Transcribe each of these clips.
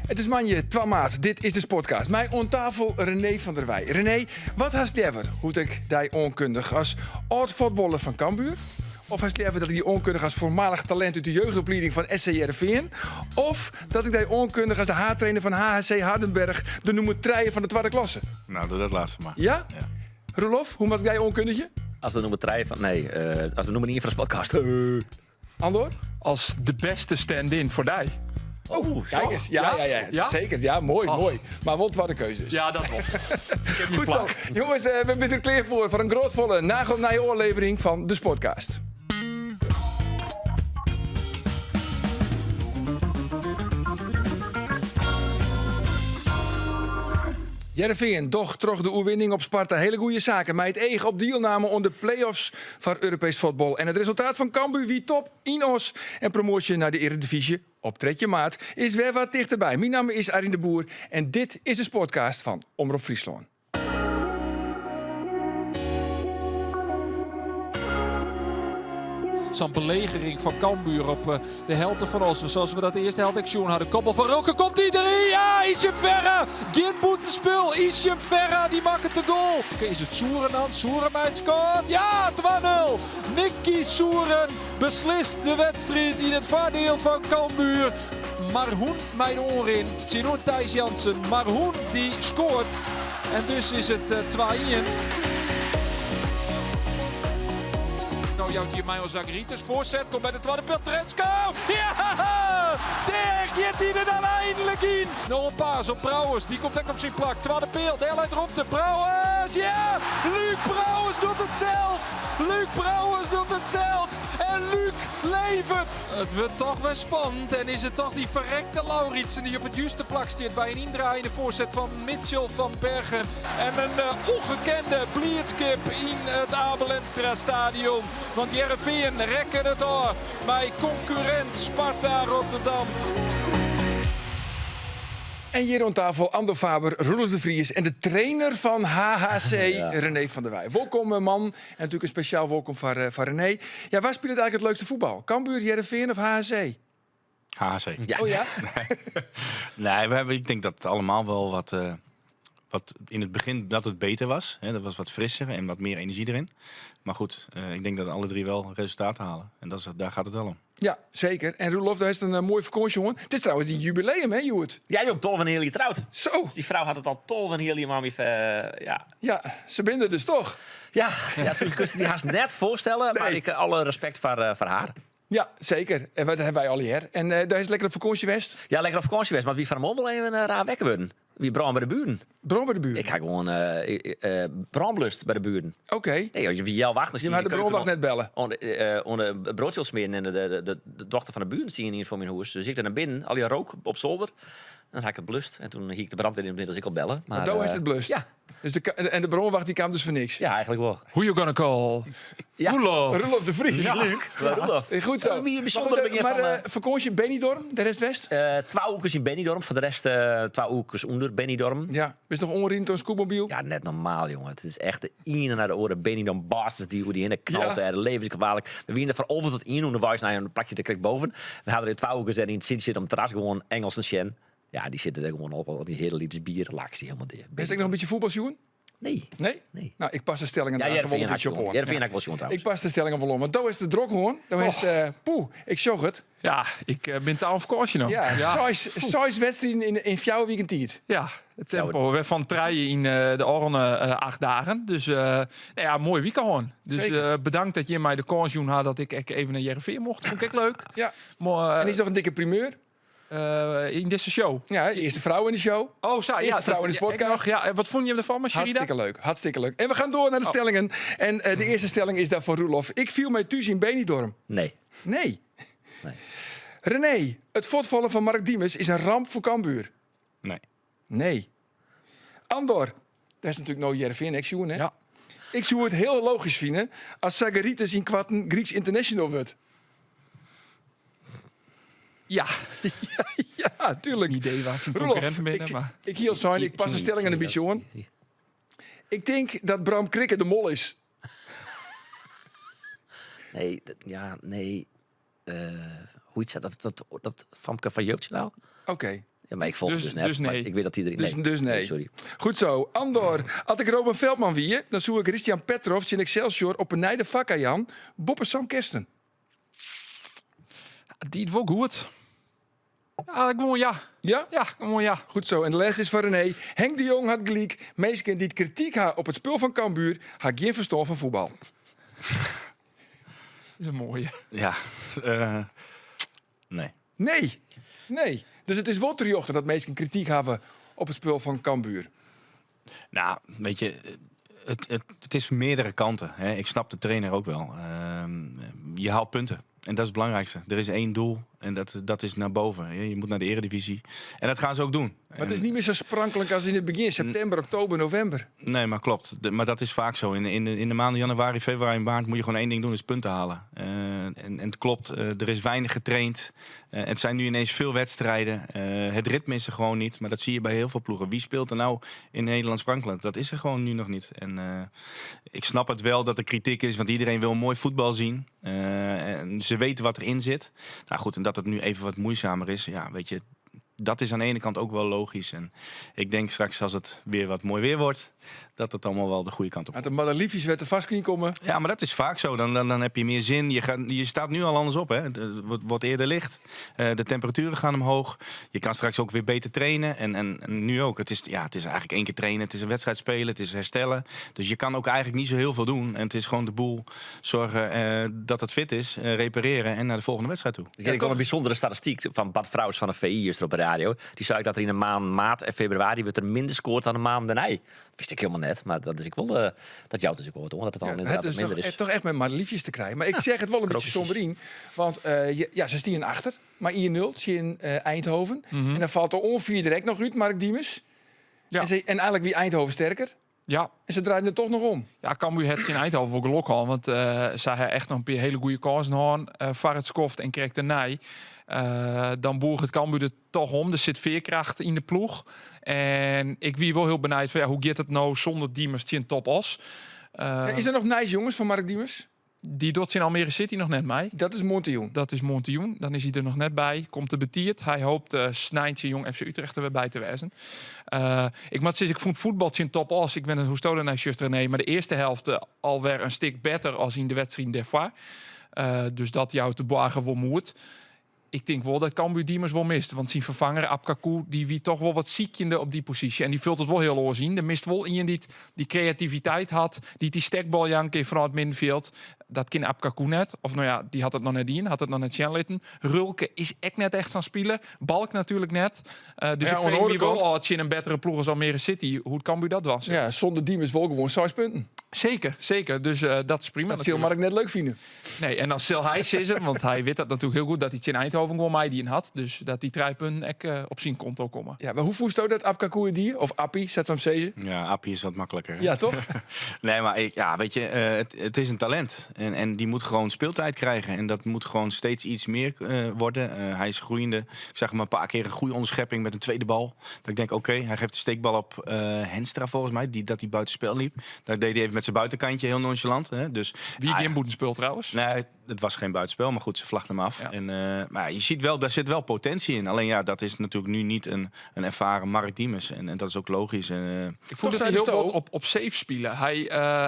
It is moandei 2 maart, dit is de Sportcast. Mei oan tafel René van der Weij. René, wat hast leaver hoe't ik dy oankundig? As âld-fuotballer fan Cambuur? Of hast leaver dat ik dy oankundig as foarmalich talint út de jeugdoplieding fan SC Hearrenfean? Of dat ik dy oankundig as de haadtrainer fan HHC Hardenberg, de nûmer trije fan de twadde klasse? Nou, doe dat laatste mar. Ja? Ja. Roelof, hoe moat ik dy oankundigje? As de nûmer trije fan... Nee, eh, as de nûmer ien fan de podcast. Andor? As de bêste stand-in foar dy. Oh, kijk eens. Ja, ja, ja, Ja? Zeker. Ja, moai, Och. moai. Mar wol twadde keuze dus. Ja, dat wol. Ik ha myn Goed zo. plak. Jonges, eh, we binne der klear foar foar in grotfolle nagelnije ôflevering fan de Sportcast. Hearrenfean docht troch de oerwinning op Sparta hiele goede saken mei it each op dielname oan de play-offs foar Europeesk fuotbal. En it resultaat fan Cambuur wie top yn Oss en promoasje nei de Earedivyzje op 13 maart is wer wat tichterby. Myn namme is Arjen de Boer en dit is de Sportcast fan Omrop Fryslân. Sa'n belegering fan Cambuur op eh, de helte fan Oss. Zoals we dat de earste helte ek sjoen hadden. Kopbal fan Roker komt die erin. Ja, Ixchel Ferra. Gjin bûtenspul. Ixchel Ferra die makket de goal. Is it Souren dan? Souren mei it skot. Ja, 2-0. Nicky Souren beslist de wedstriid yn it foardiel fan Cambuur. Marhoen mei de oanrin tsjinoer Thijs Jansen. Marhoen dy skoart. En dus is it 2-1. No jout hy mei oan Zagaritis. Foarset komt by de twadde peal. Trensko! Ja! Dêr giet hy der dan einlik yn! No in pass op Brouwers. Dy komt ek op syn plak. Twadde peal. Dêr leit romte. Brouwers! Ja! Luuk Brouwers docht it sels! Luuk Brouwers docht it sels! En Luuk levet! It wurdt toch wer spannend en is it toch dy ferrekte Lauritsen dy't op it juste plak stiet by in yndraaiende foarset fan Mitchell van Bergen. En in ûngekende bliidskip yn it Abe Lenstra stadion. Want Hearrenfean rekket it ôf mei konkurrint Sparta Rotterdam. En hjir oan tafel Andor Faber, Roelof de Vries en de trainer fan HHC, René van der Weij. Wolkom eh, man en natuerlik in spesjaal wolkom foar, eh, foar René. Ja, wa spilet eigentlik it leukste fuotbal? Cambuur, Hearrenfean of HHC? HHC. Ja. Oh ja? Nee, we hebben, ik denk dat het allemaal wel wat, eh, wat in het begin dat het beter was. Hè, dat was wat frisser en wat meer energie erin. Maar goed, eh, ik denk dat alle drie wel resultaten halen. En dat is, daar gaat het wel om. Ja, zeker. En Roelof, daar is in eh, moaie fakânsje hân. It is trouwens dyn jubileum, hè, hjoed? Ja, jong, 12,5 jier troud. Zo. Dy frou hat it al 12,5 jier mei my, ja. Ja, se binne der dus toch? Ja, ja, kinst dy hast net foarstelle, mar Nee. ik alle respekt foar, foar har. Ja, zeker. En dat hawwe wy allegear. En eh, dêr is lekker op fakânsje west? Ja, lekker op fakânsje west, mar wie fan 'e moarn wol even uh, raar wekker wurden. Wie brân by de buren. Brân by de buren? Ik ha gewoan uh, brân blust by de buren. Oké. Nee, wie healwei achten. Je ha de brânwacht net belle? Oan de broadsje smeren en de, de, de dochter fan de buren stie yn foar myn hûs. Dus ik dêr nei binnen, al dy rook op solder. Dan ha ik it blust en doe hie ik de brânwacht ynmiddels ek al belle. Maar, mar doe is it blust? Ja. Dus de, en de brânwacht dy kaam dus foar niks? Ja, eigentlik wol. Who you gonna call? Ja. Roelof. Roelof de Vries. Ja. Luuk. Roelof. Goed zo. Wie bysûnder begjin Maar, fan, maar fakânsje Benidorm, de rest west? Twa oerkes yn Benidorm, foar de rest twa oerkes ûnder Benidorm. Ja, bist noch oanriden troch in scootmobyl? Ja, net normaal, jonge. It is echt de iene nei de oare Benidorm bastards dy't oer dy hinne knalt. Ja. Ja. Levensgefaarlik. We wiene der fan 11 tot ien ûnderweis nei in plakje der krekt boven. We hawwe der twa oerkes dêr yn it sintsje om it terras gewoan Engelsen sjen. Ja, dy sitte der gewoan al dy heale liters bier, laks dy hielendal dea. Hast ek noch in bytsje fuotbal sjoen? Nee. Nee? Nee. Nou, ik pas de stellingen Ja, daar wol in Hearrenfean bytsje op oan. Hearrenfean ha ik wol sjoen trouwens. Ik pas de stellingen wol oan, want do hast it drok hân. Do hast, eh, poeh, ik sjoch it. Ja, ik eh, bin ta oan fakânsje no. Ja, seis, seis wedstriden yn, yn fjouwer wiken tiid. Ja, it tempo. Wêrfan trije yn eh, de ôfrûne eh, acht dagen. Dus eh, nou ja, moai wike hân. Dus Zeker. eh, bedankt dat jim my de kâns jûn ha dat ik ek even nei Hearrenfean mocht. Fûn ik ek leuk. Ja. Mar, En is noch in dikke primeur? eh, yn dizze show. Ja, earste frou yn de show. Oh, sa, ja. Earste frou yn de ja, ek podcast. noch. Ja, en wat fûnen jim derfan, mei Sherida? Hartstikke leuk, hartstikke leuk. En we gaan door naar de stellingen. En eh, de eerste stelling is daarvoor Roelof. Ik fiel my thús yn Benidorm. Nee. Nee. Nee. René, it fuortfallen fan Mark Diemers is in ramp foar Cambuur. Nee. Nee. Andor, dêr is natuerlik no Hearrenfean ek sjoen, hè? Ja. Ik soe it hiel logysk fine as Zagaritis ynkoarten Gryksk international wurdt. Ja. Ja, tuerlik. Idee wa't syn Roelof, konkurrinten binne, ik, mar... ik hie al sein, ik pas de stellingen in bytsje oan. Ik tink dat Bram Krikke de mol is. Nee, dat- ja, nee. Eh, hoe heet dat, dat, dat, dat famke fan Jeugdjournaal? Oké. Ja, mar ik folgje Dus- dus net. dus Maar nee. ik wit dat iedereen. Dus- Nee. dus nee. Sorry. Goed zo. Andor, as ik Robin Veldman wie, dan soe ik Christian Petrov tsjin Excelsior op 'e nij de fakka jaan. Boppe Sam Kersten. Die it wol goed. Ja, gewoan ja. Ja? Ja, gewoan ja. Goed zo. En de lêste is foar René. Henk de Jong hat gelyk. Minsken dy't krityk ha op it spul fan Cambuur ha gjin ferstân fan fuotbal. Is in moaie. Ja, nee. Nee. Nee. Dus it is wol terjochte dat minsken krityk hawwe op it spul fan Cambuur. Nou, weet je, het is van meerdere kanten. Hè. Ik snap de trainer ook wel. Je haalt punten. En dat is het belangrijkste. Er is één doel en dat is naar boven. Je moet naar de eredivisie. En dat gaan ze ook doen. Maar het is niet meer zo sprankelijk als in het begin. September, oktober, november. Nee, maar klopt. Maar dat is vaak zo. In de maanden januari, februari en maart moet je gewoon één ding doen, is punten halen. En het klopt, er is weinig getraind. Het zijn nu ineens veel wedstrijden. Het ritme is er gewoon niet. Maar dat zie je bij heel veel ploegen. Wie speelt er nou in Nederland sprankelend? Dat is er gewoon nu nog niet. En ik snap het wel dat er kritiek is, want iedereen wil mooi voetbal zien. En ze weten wat erin zit. Nou goed, en dat het nu even wat moeizamer is, ja, weet je, dat is aan de ene kant ook wel logisch. En ik denk straks als het weer wat mooi weer wordt, dat het allemaal wel de goede kant op Maar de madeliefjes werd er vast kunnen komen. Ja, maar dat is vaak zo. Dan heb je meer zin. Je staat nu al anders op. Hè. Het wordt eerder licht. De temperaturen gaan omhoog. Je kan straks ook weer beter trainen. En nu ook. Het is eigenlijk één keer trainen. Het is een wedstrijd spelen. Het is herstellen. Dus je kan ook eigenlijk niet zo heel veel doen. En het is gewoon de boel zorgen dat het fit is. Repareren en naar de volgende wedstrijd toe. Ik heb wel een bijzondere statistiek van Bart Vrouws van de VI is er op de radio. Die zei dat er in de maand maart en februari wordt er minder scoort dan de maand daarna. Dat wist ik helemaal net, maar dat is ik wel, dat jouw dus ik hoor, hoor, dat het dan Ja, inderdaad het is minder is. toch echt met madeliefjes te krijgen. Maar ik zeg het wel een beetje krokusjes. somber in. Want ze stien achter, maar 1-0 in Eindhoven. En dan valt er onvier direct nog uit, Mark Diemers. En eigenlijk wie Eindhoven sterker. En ze draaien het toch nog om. Ja, Cambuur het in Eindhoven ook geluk al. Want zij hebben echt nog een paar hele goede kansen gehad. Voor het skoft en kreeg de nij. Dan boer het Cambuur er toch om. Er zit veerkracht in de ploeg. En ik wie wel heel benieuwd van, ja, hoe gaat het nou zonder Diemers in top os? Ja, is er nog nice jongens van Mark Diemers? Die doet in Almere City nog net mij. Dat is Montejoen. Dat is Montejoen. Dan is hij er nog net bij. Komt de betiert. Hij hoopt Snijntje Jong FC Utrecht er weer bij te wezen. Ik moet zeggen, ik vond voetbal in top os. Ik ben een hoestolen naar Just René. Maar de eerste helft alweer een stuk beter als in de wedstrijd daarvoor. Dus dat jou te borgen wel moet. Ik denk wel dat Cambuur Diemers wel mist. Want zijn vervanger Abkakou, die wie toch wel wat ziekjende op die positie. En die vult het wel heel oor zien. Er mist wel iemand die die creativiteit had. Die die stekbal janken vanuit het middenveld. Dat kan Abkakou net. Of nou ja, die had het nog net in. Had het nog net zien. Rulke is echt net echt aan spelen. Balk natuurlijk net. Dus Ja, ik aan de vind andere die wel kant al het in een betere ploeg als Almere City. Hoe het Cambuur dat was. Ja, zonder Diemers wel gewoon 6 punten. Zeker, zeker. Dus dat is prima. Dat zal natuurlijk. Mark net leuk vinden. Nee, en dan zal hij sissen, want hij weet dat natuurlijk heel goed dat hij het in Eindhoven gewoon mij die in had. Dus dat die 3 punten ek op zijn konto komen. Ja, maar hoe voest dat Abkakou die? Of Appie, zet hem zezen? Ja, Appie is wat makkelijker. Hè? Ja, toch? Nee, maar ik, ja, weet je, het is een talent. En die moet gewoon speeltijd krijgen. En dat moet gewoon steeds iets meer worden. Hij is groeiende. Ik zag hem een paar keer een goede onderschepping met een tweede bal. Dat ik denk, oké, hij geeft de steekbal op Henstra volgens mij, dat hij buitenspel liep. Daar deed hij even met zijn buitenkantje heel nonchalant. Hè? Dus, Wie geen boetenspul trouwens? Nee, het was geen buitenspel, maar goed, ze vlagden hem af. En maar je ziet wel, daar zit wel potentie in. Alleen ja, dat is natuurlijk nu niet een ervaren Mark Diemers. En dat is ook logisch. En ik vond Toch het zijn heel de wat sto- op safe spelen.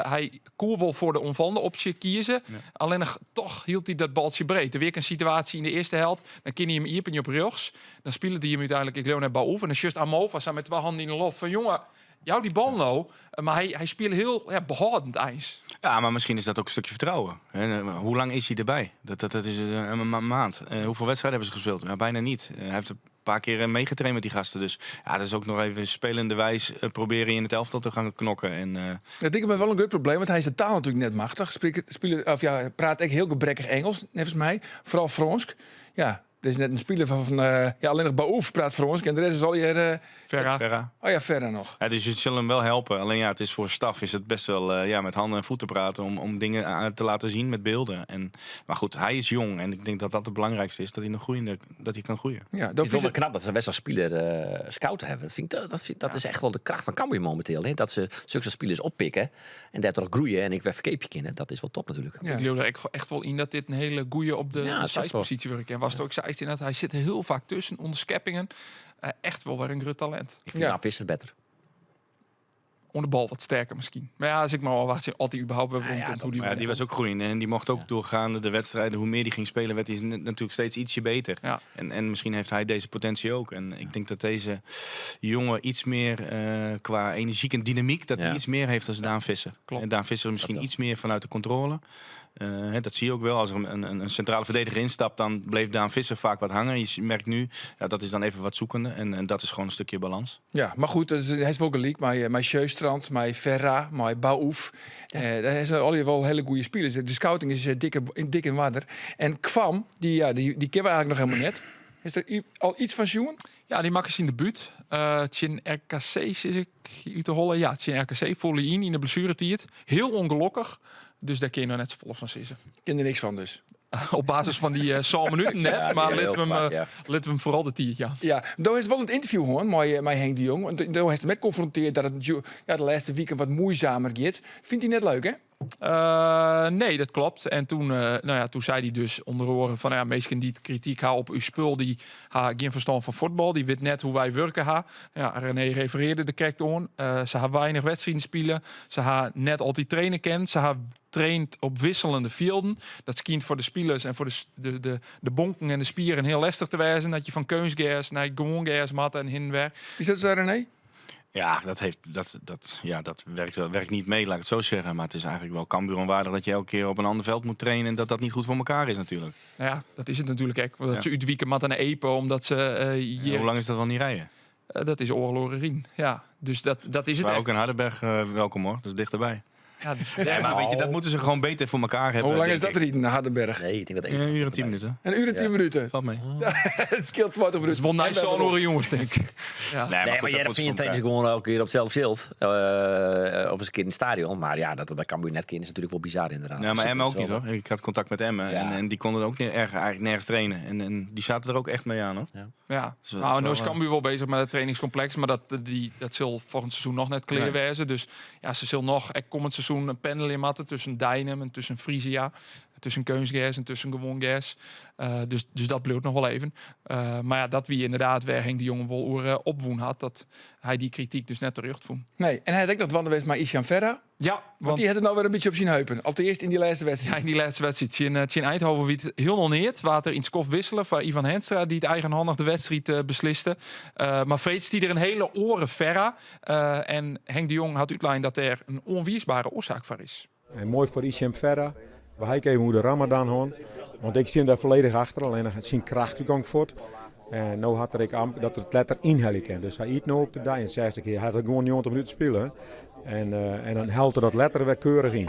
Hij koer wel voor de onvallende optie kiezen. Alleen nog, toch hield hij dat baltje breed. Er weer een situatie in de eerste helft. Dan kan hij hem hier op rechts. Dan speelde hij hem uiteindelijk, ik leeuw naar Baouf. En dan just Amova staan met 2 handen in de lof. Van jongen, jou die bal nou. Maar hij speelde heel, ja, behoudend ijs. Ja, maar misschien is dat ook een stukje vertrouwen. Hè, hoe lang is hij erbij? Dat is een maand. Hoeveel wedstrijden hebben ze gespeeld? Ja, bijna niet. Hij heeft een paar keer meegetraind met die gasten. Dus ja, dat is ook nog even spelende wijs proberen in het elftal te gaan knokken. En Ja, ik denk wel een groot probleem, want hij is de taal natuurlijk net machtig. Spreekt, spelen, of ja, praat echt heel gebrekkig Engels, volgens mij. Vooral Frans. Ja, er is net een speler van ja, alleen nog Baouf praat Frans en de rest is al hier Ferra. Ferra. Oh ja, Ferra nog. Ja, dus het zal hem wel helpen. Alleen ja, het is voor staf is het best wel ja, met handen en voeten praten om dingen te laten zien met beelden. Maar goed, hij is jong en ik denk dat dat het belangrijkste is, dat hij nog groeiende, dat hij kan groeien. Ja, dat Het is wel is het knap dat ze best wel speler scout hebben. Dat vind ik, dat, dat vind, dat is echt wel de kracht van Cambuur momenteel. Hè? Dat ze zulke spelers oppikken en daardoor groeien en ik weer verkeepje kennen. Dat is wel top natuurlijk. Ja. Ik geloof er echt wel in dat dit een hele goeie op de Ja, dat is wel. zijspositie werkt. En was het ook Zei dat hij zit er heel vaak tussen, onderscheppingen. Echt wel weer een groot talent. Ik vind Ja. Daan Visser beter. Onder de bal wat sterker misschien. Maar ja, als ik maar al wacht, als die überhaupt weer Ja, ja, rondkomt, dat- hoe die Maar ja, die was ook groeien en die mocht ook Ja. doorgaande de wedstrijden. Hoe meer die ging spelen, werd hij natuurlijk steeds ietsje beter. Ja. En misschien heeft hij deze potentie ook. En ik denk dat deze jongen iets meer qua energiek en dynamiek, dat hij Ja. iets meer heeft dan Daan Visser. Klopt. En Daan Visser misschien wel. iets meer vanuit de controle. Hè, dat zie je ook wel. Als er een centrale verdediger instapt, dan bleef Daan Visser vaak wat hangen. Je merkt nu, ja, dat is dan even wat zoekende. En dat is gewoon een stukje balans. Ja, maar goed, dat is, hij is wel gelijk. Maar, maar Sjöstrand, maar Ferra, maar Baouf. Dat zijn al wel hele goede spelers. De scouting is dikke, in dik in water. En Kwam, die, ja, die kennen we eigenlijk nog helemaal net. Is er al iets van Sjoen? Ja, die makken in de buurt. Tjin RKC is ik uit de holle. Ja, Tjin RKC voelde in de blessuretijd. Heel ongelukkig. Dus daar kun je nog net zo vol van zitten. Ik ken er niks van dus. Op basis van die 7 minuten net. Ja, die maar heel laten we hem, kwart, ja. laten we hem vooral de tiert, ja. Ja, daar is wel het interview hoor, met Henk de Jong. Want daar heeft hem ook geconfronteerd dat het de laatste weken wat moeizamer gaat. Vindt hij net leuk, hè? Nee, dat klopt. En toen zei hij dus onder oren van, ja, meesten die het kritiek ha op uw spul, die ha geen verstand van voetbal, die weet net hoe wij werken ha. Ja, René refereerde de kerk aan. Ze ha weinig wedstrijden spelen. Ze ha net altijd trainen kent. Ze ha traint op wisselende velden. Dat schijnt voor de spelers en voor de bonken en de spieren heel lastig te wijzen. Dat je van kunstgras naar gewoon gras mat en heen en weer. Is dat zo, René? Ja, dat heeft, dat, dat, ja, dat werkt, dat werkt niet mee, laat ik het zo zeggen. Maar het is eigenlijk wel Cambuur-onwaardig dat je elke keer op een ander veld moet trainen en dat dat niet goed voor elkaar is natuurlijk. Nou ja, dat is het natuurlijk ook. Want dat Ja. ze uitwieken mat en epen, omdat ze hier Ja, hoe lang is dat wel niet rijden? Dat is oorlog erin. Ja, dus dat is het Maar echt. ook in Hardenberg welkom hoor, dat is dichterbij. Ja, Nee, maar weet je, dat moeten ze gewoon beter voor elkaar hebben. Hoe lang is denk dat ik. rijden naar Hardenberg? Nee, ik denk dat Een één uur en 10 minuten. Een uur en 10 Ja. minuten. Valt mee. Het scheelt 20 Dat is minuten. wel nice En zo'n jongens, denk ik. Ja. Nee, maar Nee, goed, maar dat jij moet vind je voor trainers elkaar. gewoon elke keer op hetzelfde veld. Of eens een keer in het stadion. Maar ja, dat bij Cambuur net keer is natuurlijk wel bizar inderdaad. Ja, maar Dus dat Emmen is ook niet wel- hoor. Ik had contact met Emmen Ja. en die konden ook eigenlijk nergens trainen. En die zaten er ook echt mee aan hoor. Ja. Ja. Dus dat Nou, is nu is wel, Cambuur wel bezig met het trainingscomplex, maar dat zal volgend seizoen nog net clear Nee. wezen. Dus ja, ze zullen nog er komend seizoen een pendel in matten tussen Deinum en tussen Frisia, tussen Keunstgers en tussen gewoon gers. Dus dat blijft nog wel even. Maar ja, dat wie inderdaad waar Henk de Jong wel oor opwoen had, dat hij die kritiek dus net terug voel. Nee, en hij had ook nog wandelen geweest met Ishan Ferra. Ja, Want want die had het nou weer een beetje op zijn heupen. Allereerst in die laatste wedstrijd. Ja, in die laatste wedstrijd. Tjin Eindhoven wie het heel nog niet. Water in het skof wisselen van Ivan Henstra, die het eigenhandig de wedstrijd besliste. Maar Vreets die er een hele oren Ferra. En Henk de Jong had uitlijn dat er een onweersbare oorzaak voor is. En mooi voor Ishan Ferra. We kijken even hoe de Ramadan hoort. Want ik zie hem daar volledig achter. Alleen hij zijn kracht ook voort. En nu had er ik amper dat het letter inhalen kan. Dus hij eet nu op de dag en zegt ik, hij had gewoon 90 minuten spelen. En dan haalt er dat letter weer keurig in.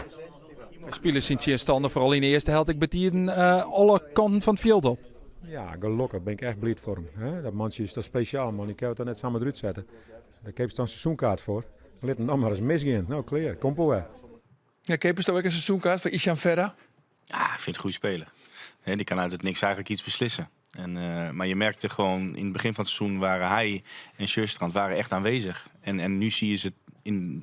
De spelers zien zeer standen, vooral in de eerste helft. Ik betierde alle kanten van het veld op. Ja, gelukkig ben ik echt blij voor hem. Hè? Dat mannetje is dat speciaal, man. Ik kan het dan net samen eruit zetten. Daar heb je dan een seizoenkaart voor. Laat hem dan maar eens misgaan. Nou, klaar. Kom maar weer. Ja, Keepers, toch ook een seizoenkaart voor Ishan Ferra? Ja, ik vind het een goede speler. Hè, die kan uit het niks eigenlijk iets beslissen. En, maar je merkte gewoon, in het begin van het seizoen waren hij en Sjöstrand waren echt aanwezig. En nu zie je ze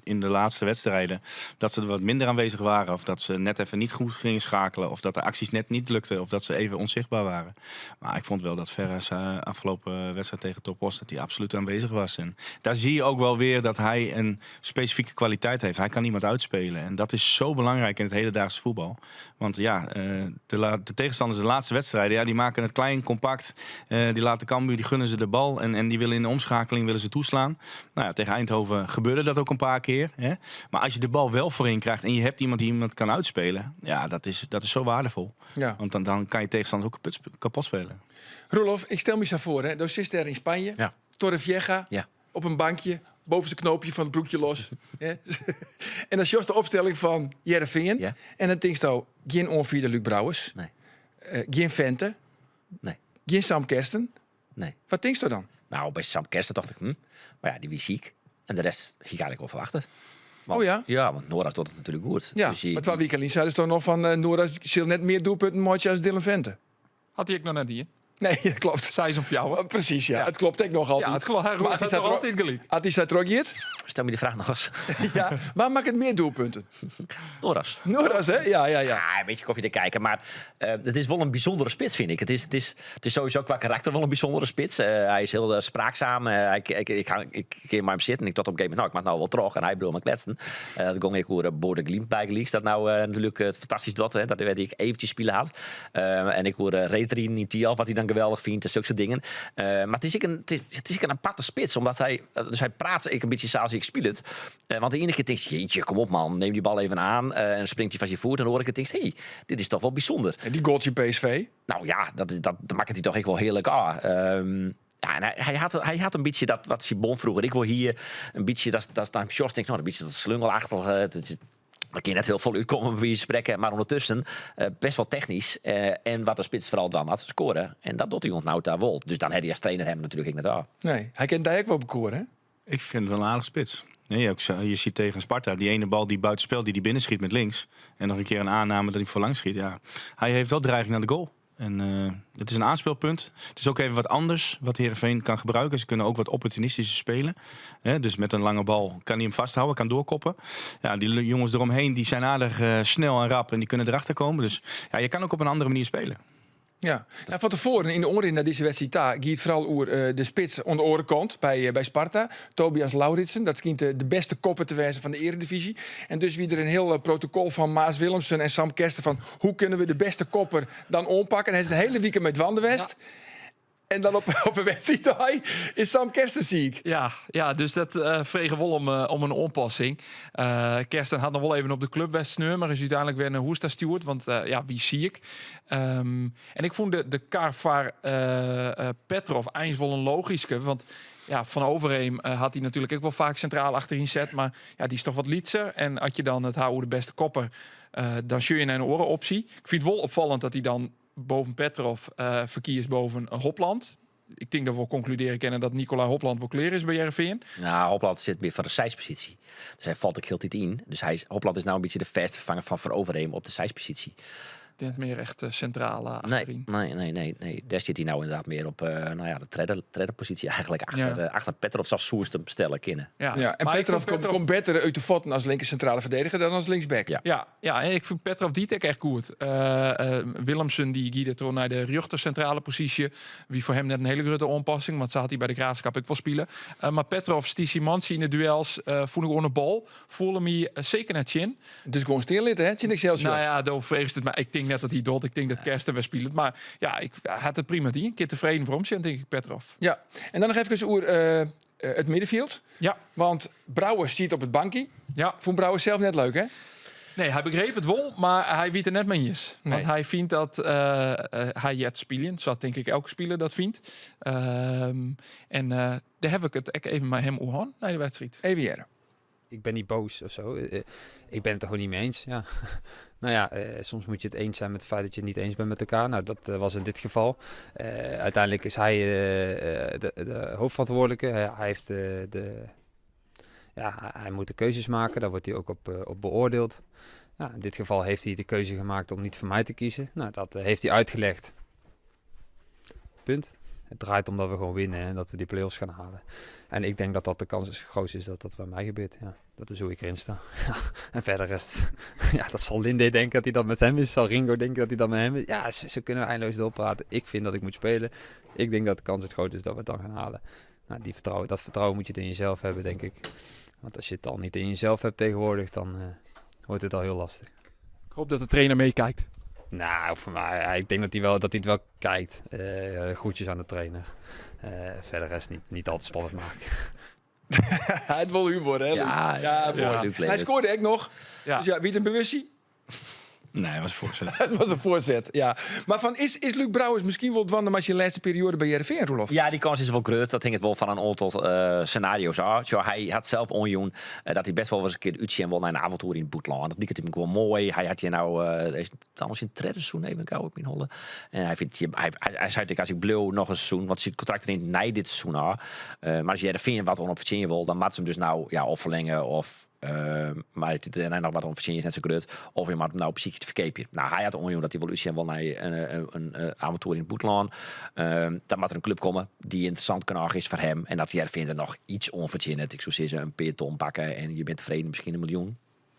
in de laatste wedstrijden dat ze er wat minder aanwezig waren. Of dat ze net even niet goed gingen schakelen. Of dat de acties net niet lukten. Of dat ze even onzichtbaar waren. Maar ik vond wel dat Ferra's afgelopen wedstrijd tegen Top Oss, dat hij absoluut aanwezig was. En daar zie je ook wel weer dat hij een specifieke kwaliteit heeft. Hij kan niemand uitspelen. En dat is zo belangrijk in het hedendaagse voetbal. Want de tegenstanders de laatste wedstrijden, die maken het klein, compact. Die laten Cambuur, die gunnen ze de bal. En die willen in de omschakeling willen ze toeslaan. Tegen Eindhoven gebeurde dat ook een paar keer. Hè? Maar als je de bal wel voorin krijgt en je hebt iemand die iemand kan uitspelen, ja, dat is zo waardevol. Want dan kan je tegenstander ook kapot spelen. Roelof, ik stel me zo voor, hè. Daar zit er in Spanje, Torrevieja, op een bankje, boven zijn knoopje van het broekje los. Hè? En dan is de opstelling van Heerenveen. En dan denk je, geen onvierde Luuk Brouwers. Geen Vente. Geen Sam Kersten. Wat denk je dan? Bij Sam Kersten dacht ik, Maar ja, die was ziek. En de rest ging ik eigenlijk wel verwachten. Want, Oh ja? Ja, want Noras doet het natuurlijk goed. Ja, dus die, maar 12 weken geleden zeiden ze toch nog van Noras zal net meer doelpunten maken als Dylan Vente. Had hij ook nog net die, hè? Nee, dat kloppet. Seis om fjouwer. Oh, Presys, ja. It kloppet ek noch altyd. Ja, it kloppet. Hy Maar hat as dy noch altyd gelyk. As dy sa trochgiet, Stel my de fraach noch ris. ja, wa makket mear doelpunten? Noras. Noras, hè? Ja, ja, ja. Ah, in bytsje kofje te kijken. Mar it is wol in bysûndere spits, fyn ik. It is sowieso kwa karakter wol in bysûndere spits. Hy is hiel spraakzaam. Ik, ik, ik, ik kin mei him sitten. Ik tocht op in gegeven momint, no, ik moat no wol troch. En hy bleau mar kletsen. Dat gong ek oer Bodø Glimt bygelyks. Dat no natuerlik it fantastysk docht. Hè, dat hy ek eventsjes spile hat. En ek oer reedriden yn Thialf, wat hy dan geweldich fynt en sokke dingen. Mar it is ek in, it is ek in aparte spits, omdat hy, dus hy praat ek in bytsje sa as hy ek spilet. Want de iene kear tinkst, jeetje, kom op man, neem die bal even aan. En springt hy fan syn foet. En de oare kear tinkst, hé, dit is toch wol bysûnder. En dy goal tsjin PSV? No ja, dat makket hy dochs ek wol hearlik ôf. Ja, en hy hat in bytsje dat wat Sibon froeger ek wol hie, in bytsje dat, dat dan sjochst tinkst, no, in bytsje dat slungelachtige. Der kin net hiel folle útkomme by wize fan sprekken, mar ûndertusken bêst wol technysk. En wat de spits foaral dwaan moat, skoare. En dat docht hy oant no ta wol. Dus dan hat hy as trainer him natuerlik ek net ôf. Nee, hy kin dy ek wol bekoare, hè? Ik vind het wel een aardig spits. Nee, ook zo, je ziet tegen Sparta die ene bal die buitenspel die die binnen schiet met links. En nog een keer een aanname dat hij voorlangs schiet. Ja. Hij heeft wel dreiging naar de goal. En het is een aanspeelpunt. Het is ook even wat anders wat Heerenveen kan gebruiken. Ze kunnen ook wat opportunistischer spelen. Hè, dus met een lange bal kan hij hem vasthouden, kan doorkoppen. Ja, die jongens eromheen die zijn aardig snel en rap en die kunnen erachter komen. Dus ja, je kan ook op een andere manier spelen. Ja. Nou, fan tefoaren yn de oanrin nei dizze wedstriid ta gie it foaral oer de spits oan de oare kant by Sparta. Tobias Lauritsen, dat skynt de bêste kopper te wêzen fan de earedivyzje. En dus wie der in hiel protokol fan Maas Willemsen en Sam Kersten fan hoe kinne we de bêste kopper dan oanpakke. En hy is in hiele wike mei dwaande west. En dan op 'e wedstriiddei is Sam Kersten siik. Ja, ja, dus dat frege wol om in oanpassing. Kersten hat noch wol even op de klup west sneon, mar is úteinlik wer nei hûs ta stjoerd, want ja, wie siik. En ik fûn de kar foar Petrov eins wol in logyske, want ja, Van Overeem hat hy natuerlik ek wol faak sintraal achteryn set, mar ja, dy is dochs wat lytser. En as je dan it ha oer de bêste kopper, dan sjoch je nei in oare opsje. Ik fyn it wol opfallend dat hy dan boven Petrov ferkiest boven Hopland. Ik tink dat we wol konkludearje kinne dat Nikolai Hopland wol klear is by Hearrenfean. No, Hopland sit mear foar de seisposysje. Dus hy falt ek hieltyd yn. Dus Hopland is no in bytsje de fêste ferfanger fan Van Overeem op de seisposysje. Net mear echt sintraal Nee, achteryn. nee, nee, nee, nee. Dêr stiet hy no ynderdaad mear op no ja, de tredde posysje eigentlik. Achter, achter Petrov sa soest him stelle kinne. Ja. Ja, en Maar ik Petrov fûn Petrov komt better út de fuotten as linker sintrale ferdediger dan as linksback. Ja. Ja, ja, en ik fûn Petrov die ek echt goed. Willemsen dy gie dêrtroch nei de rjochter sintrale posysje. Wie foar him net in hiele grutte oanpassing, want sa hat hy by de Graafschap ek wol spile. Mar Petrov stie syn mantsje yn de duels, fûn ik oan de bal. Foel my seker net tsjin. Dus gewoan stean litte, hè, tsjin Excelsior. No ja, do fregest it my. Ik tink net dat hy docht. Ik tink dat Kersten wer spilet. Mar ja, ik hat it prima dien. Kin tefreden werom sjen, tink ik, Petrov. Ja, en dan noch efkes oer it middenfjild. Want Brouwers stiet op it bankje. Fûn Brouwers sels net leuk, hè? Nee, hy begriep it wol, mar hy wie it der net mei iens. Nee. Want hy fynt dat hy heart te spyljen. Sa tink ik elke spiler dat fynt. En dêr ha ik it ek even mei him oer hân nei de wedstriid. Even hearre. Ik ben niet boos of zo. Ik ben het er gewoon niet mee eens. Ja. Nou ja, soms moet je het eens zijn met het feit dat je het niet eens bent met elkaar. Nou, dat was in dit geval. Uiteindelijk is hij de hoofdverantwoordelijke. Hij heeft, de, ja, hij, hij moet de keuzes maken. Daar wordt hij ook op beoordeeld. Nou, in dit geval heeft hij de keuze gemaakt om niet voor mij te kiezen. Nou, dat heeft hij uitgelegd. Punt. Het draait om dat we gewoon winnen en dat we die play-offs gaan halen. En ik denk dat dat de kans is, groot is dat dat bij mij gebeurt. Ja, dat is hoe ik erin sta. Ja, en verder rest, ja, dat zal Linde denken dat hij dat met hem is. Zal Ringo denken dat hij dat met hem is. Ja, ze kunnen eindeloos doorpraten. Ik vind dat ik moet spelen. Ik denk dat de kans het groot is dat we het dan gaan halen. Nou, dat vertrouwen moet je het in jezelf hebben, denk ik. Want als je het al niet in jezelf hebt tegenwoordig, dan wordt het al heel lastig. Ik hoop dat de trainer meekijkt. Nou, voor mij, ja, ik denk dat hij wel, dat hij het wel kijkt. Groetjes aan de trainer. Verder rest niet al te spannend maken. Hy hat wol humor, hè? Ja, Luc? ja, Ja, mooi. ja. Luc Hy Lewis. skoarde ek noch. Ja. Dus ja, wie it in bewustzijn? Nee, het was een voorzet. Het was in foarset, ja. Mar fan, is Luuk Brouwers miskien wol dwaande mei syn lêste perioade by Hearrenfean, Roelof? Ja, dy kâns is wol grut. Dat hinget wol fan in oantal senario's ôf. Sjoch, hy hat sels oanjûn dat hy bêst wol ris in kear útsjen wol nei in avontoer yn it bûtenlân. Dat liket him gewoan moai. Hy hat hjir no, is it al syn tredde seizoen even gau op myn holle. En hy fynt, hy, hy, hy sei ek, as ik bliuw noch in seizoen, want syn kontrakt rint nei dit seizoen ôf. Mar as Hearrenfean wat oan him fertsjinje wol, dan moat se him dus no, ja, of ferlinge of Mar it dêrnei noch wat oan fertsjinje is net sa grut. Of je moatte him no besykje te ferkeapjen. No, hy hat oanjûn dat hy wol útsjen wol nei in avontoer yn it bûtenlân. Dan moat der in klup komme dy't ynteressant genôch is foar him. En dat Hearrenfean der noch iets oan fertsjinnet. Ik soe sizze in pear ton pakke en je binne tefreden, miskien in miljoen.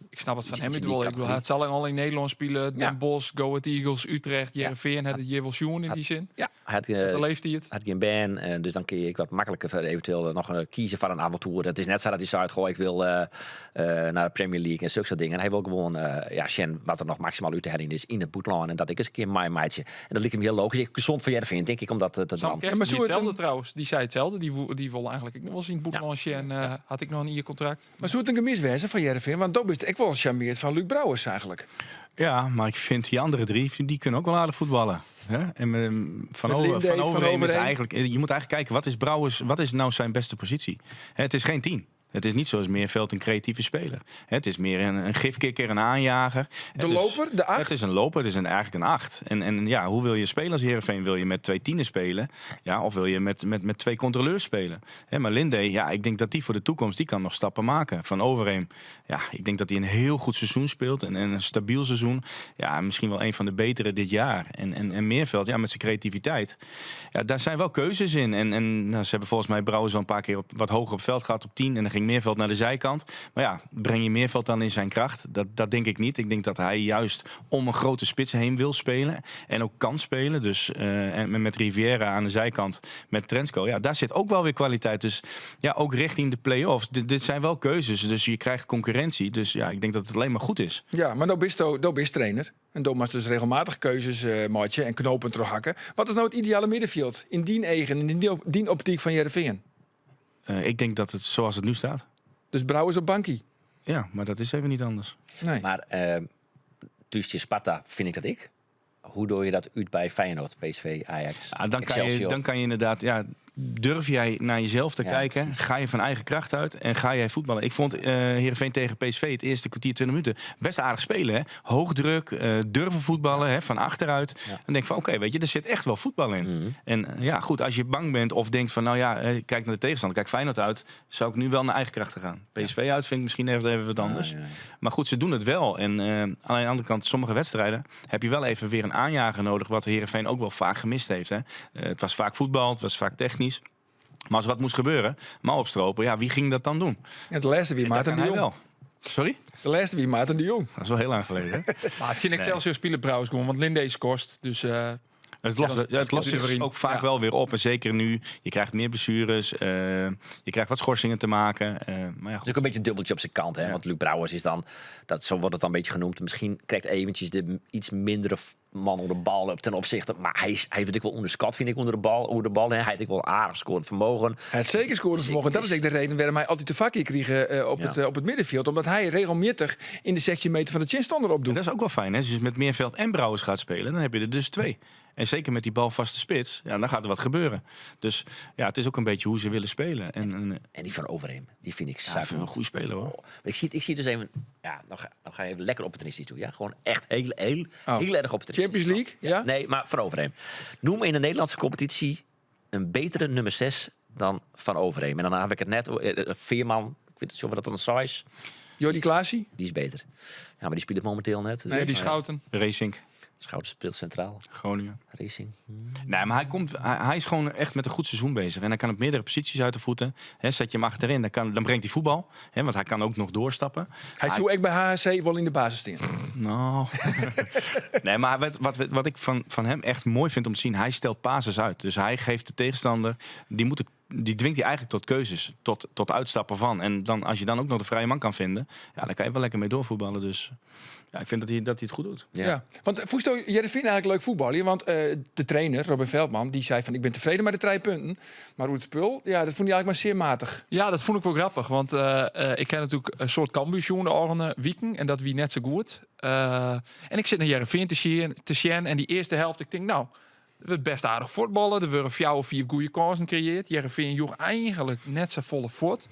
Ik snap it fan him út wol. Ik bedoel, hy hat sa lang al yn Nederlân spile. Den Bosch, Go Ahead Eagles, Utrecht, Hearrenfean. Hat it hjir wol sjoen yn dy sin. Ja, hy hat, De leeftiid. hat gjin bern, dus dan kin je ek wat makliker foar eventueel noch kieze foar in avontoer. It is net sa dat hy seit, goh, ik wil nei de Premier League en sokke dingen. Hy wol gewoan ja, sjen wat der noch maksimaal út te heljen is yn it bûtenlân en dat ek ris in kear meimeitsje. En dat liket my hiel logysk. Ek gezond foar Hearrenfean, tink ik, om dat te Sam dwaan. Kersten maar die soe it itselde in- trouwens. Dy sei itselde. Dy dy wol eigentlik ek noch wol yn it bûtenlân sjen. Hat ek noch in jierkontrakt. Mar soe it in gemis wêze fan Hearrenfean? Want do bist ek wol sjarmeard fan Luuk Brouwers eigenlijk. Ja, maar ik vind die andere drie, die kunnen ook wel aardig voetballen. Hè? En Van, Met Over, Linde, van Van Overeem is Overeem. eigenlijk... Je moet eigenlijk kijken, wat is Brouwers, wat is nou zijn beste positie? Hè, het is geen 10. Het is niet zoals Meerveld een creatieve speler. Hè, het is meer een gifkikker, een aanjager. De loper, de 8? Het is een loper, het is eigenlijk een 8. En ja, hoe wil je spelen als Heerenveen? Wil je met 2 tienen spelen? Ja, of wil je met 2 controleurs spelen? Hè, maar Linde, ja, ik denk dat die voor de toekomst, die kan nog stappen maken. Van Overeem, ja, ik denk dat hij een heel goed seizoen speelt. En een stabiel seizoen. Ja, misschien wel een van de betere dit jaar. En Meerveld, ja, met zijn creativiteit. Ja, daar zijn wel keuzes in. En ze hebben volgens mij Brouwers al een paar keer wat hoger op het veld gehad op 10. En dan ging Meerveld naar de zijkant. Maar ja, breng je Meerveld dan in zijn kracht? Dat denk ik niet. Ik denk dat hij juist om een grote spits heen wil spelen. En ook kan spelen. Dus en met Riviera aan de zijkant, met Trensko. Ja, daar zit ook wel weer kwaliteit. Dus ja, ook richting de play-offs. Dit zijn wel keuzes. Dus je krijgt concurrentie. Dus ja, ik denk dat het alleen maar goed is. Ja, maar nou bist do, do bist trainer. En do moatst dus regelmatig keuzes meitsje en knopen trochhakke. Wat is nou it ideale middenfjild yn dyn eagen, yn dyn optyk fan Hearrenfean? Ik denk dat het zoals het nu staat. Dus Brouwers op bankie? Ja, maar dat is even niet anders. Nee. Maar thús tsjin Sparta vind ik dat ik. Hoe doe je dat uit bij Feyenoord, PSV, Ajax, Ja, dan kan je, Excelsior? dan kan je inderdaad, ja, durf jij naar jezelf te Ja, kijken? precies. Ga je van eigen kracht uit en ga jij voetballen? Ik vond Heerenveen tegen PSV het eerste kwartier, 20 minuten best aardig spelen. Hè? Hoog druk, durven voetballen, hè, van achteruit. En denk van, oké, er zit echt wel voetbal in. En ja, goed, als je bang bent of denkt van, nou ja, kijk naar de tegenstander, kijk Feyenoord uit, zou ik nu wel naar eigen krachten gaan. PSV uit vind ik misschien even wat anders. Maar goed, ze doen het wel. En aan de andere kant, sommige wedstrijden heb je wel even weer een aanjager nodig, wat Heerenveen ook wel vaak gemist heeft. Hè? Het was vaak voetbal, het was vaak technisch. Maar als wat moest gebeuren, mouw opstropen, ja, wie ging dat dan doen? En de laatste wie En dat Maarten kan de hij Jong. wel. Sorry? De laatste wie Maarten de Jong. Dat is wel heel lang geleden, hè? Maar het is in Excelsior spelen Brouwers gewoon, want Linde is kost. Dus Het lost, Ja, dat ja, het lost is zich erin. ook vaak Ja. wel weer op. En zeker nu, je krijgt meer blessures, je krijgt wat schorsingen te maken. Maar ja, Het is goed. ook een beetje een dubbeltje op zijn kant. Hè? Ja. Want Luuk Brouwers is dan, dat, zo wordt het dan een beetje genoemd. Misschien krijgt eventjes de iets mindere man onder de bal op ten opzichte. Maar hij heeft ook wel onderschat, vind ik, onder de bal. Onder de bal, hè. Hij heeft ook wel aardig scorend vermogen. Hij heeft zeker scorend vermogen. Dat is ook de reden waarom hij altijd de vakje kreeg op het middenveld. Omdat hij regelmatig in de 16 meter van de tegenstander opdoet. En dat is ook wel fijn, hè? Als je dus met Meerveld en Brouwers gaat spelen, dan heb je er dus 2. En zeker met die balvaste spits, ja, dan gaat er wat gebeuren. Dus ja, het is ook een beetje hoe ze willen spelen. En die van Overeem, die vind ik Ja, zuiver. ik vind een goede speler, hoor. Oh, maar ik zie dus even, ja, dan ga je even lekker opportunistisch toe. Ja? Gewoon echt heel, heel, Oh. heel erg opportunistisch. Champions League, ja? Nee, maar Van Overeem. Noem in de Nederlandse competitie een betere nummer 6 dan Van Overeem. En dan heb ik het net, Veerman, ik weet niet of dat dan een size. Jordy Clasie? Die is beter. Ja, maar die speelt momenteel net. Dus Nee, die ja. Schouten. Racing. Schouten speelt centraal. Groningen. Racing. Nee, maar hij is gewoon echt met een goed seizoen bezig. En hij kan op meerdere posities uit de voeten. Hè, zet je hem achterin, dan brengt hij voetbal. Hè, want hij kan ook nog doorstappen. Hij zou echt bij HHC wel in de basis staan. Nou. Nee, maar wat ik van hem echt mooi vind om te zien, hij stelt passes uit. Dus hij geeft de tegenstander, die dwingt hij eigenlijk tot keuzes, tot uitstappen van. En dan, als je dan ook nog de vrije man kan vinden, ja, dan kan je wel lekker mee doorvoetballen. Dus ja, ik vind dat hij het goed doet. Ja. Want Voesto, jij vindt eigenlijk leuk voetballen. Want de trainer, Robin Veldman, die zei van ik ben tevreden met de 3 punten. Maar hoe het spul, ja, dat vond hij eigenlijk maar zeer matig. Ja, dat vond ik wel grappig. Want ik ken natuurlijk een soort Cambuur de orgenen wieken. En dat wie net zo goed. En ik zit naar Heerenveen te zien. En die eerste helft, ik denk nou, we best aardig voetballen. Er worden 4 of 4 goede kansen gecreëerd. Heerenveen joeg eigenlijk net zo volle voort.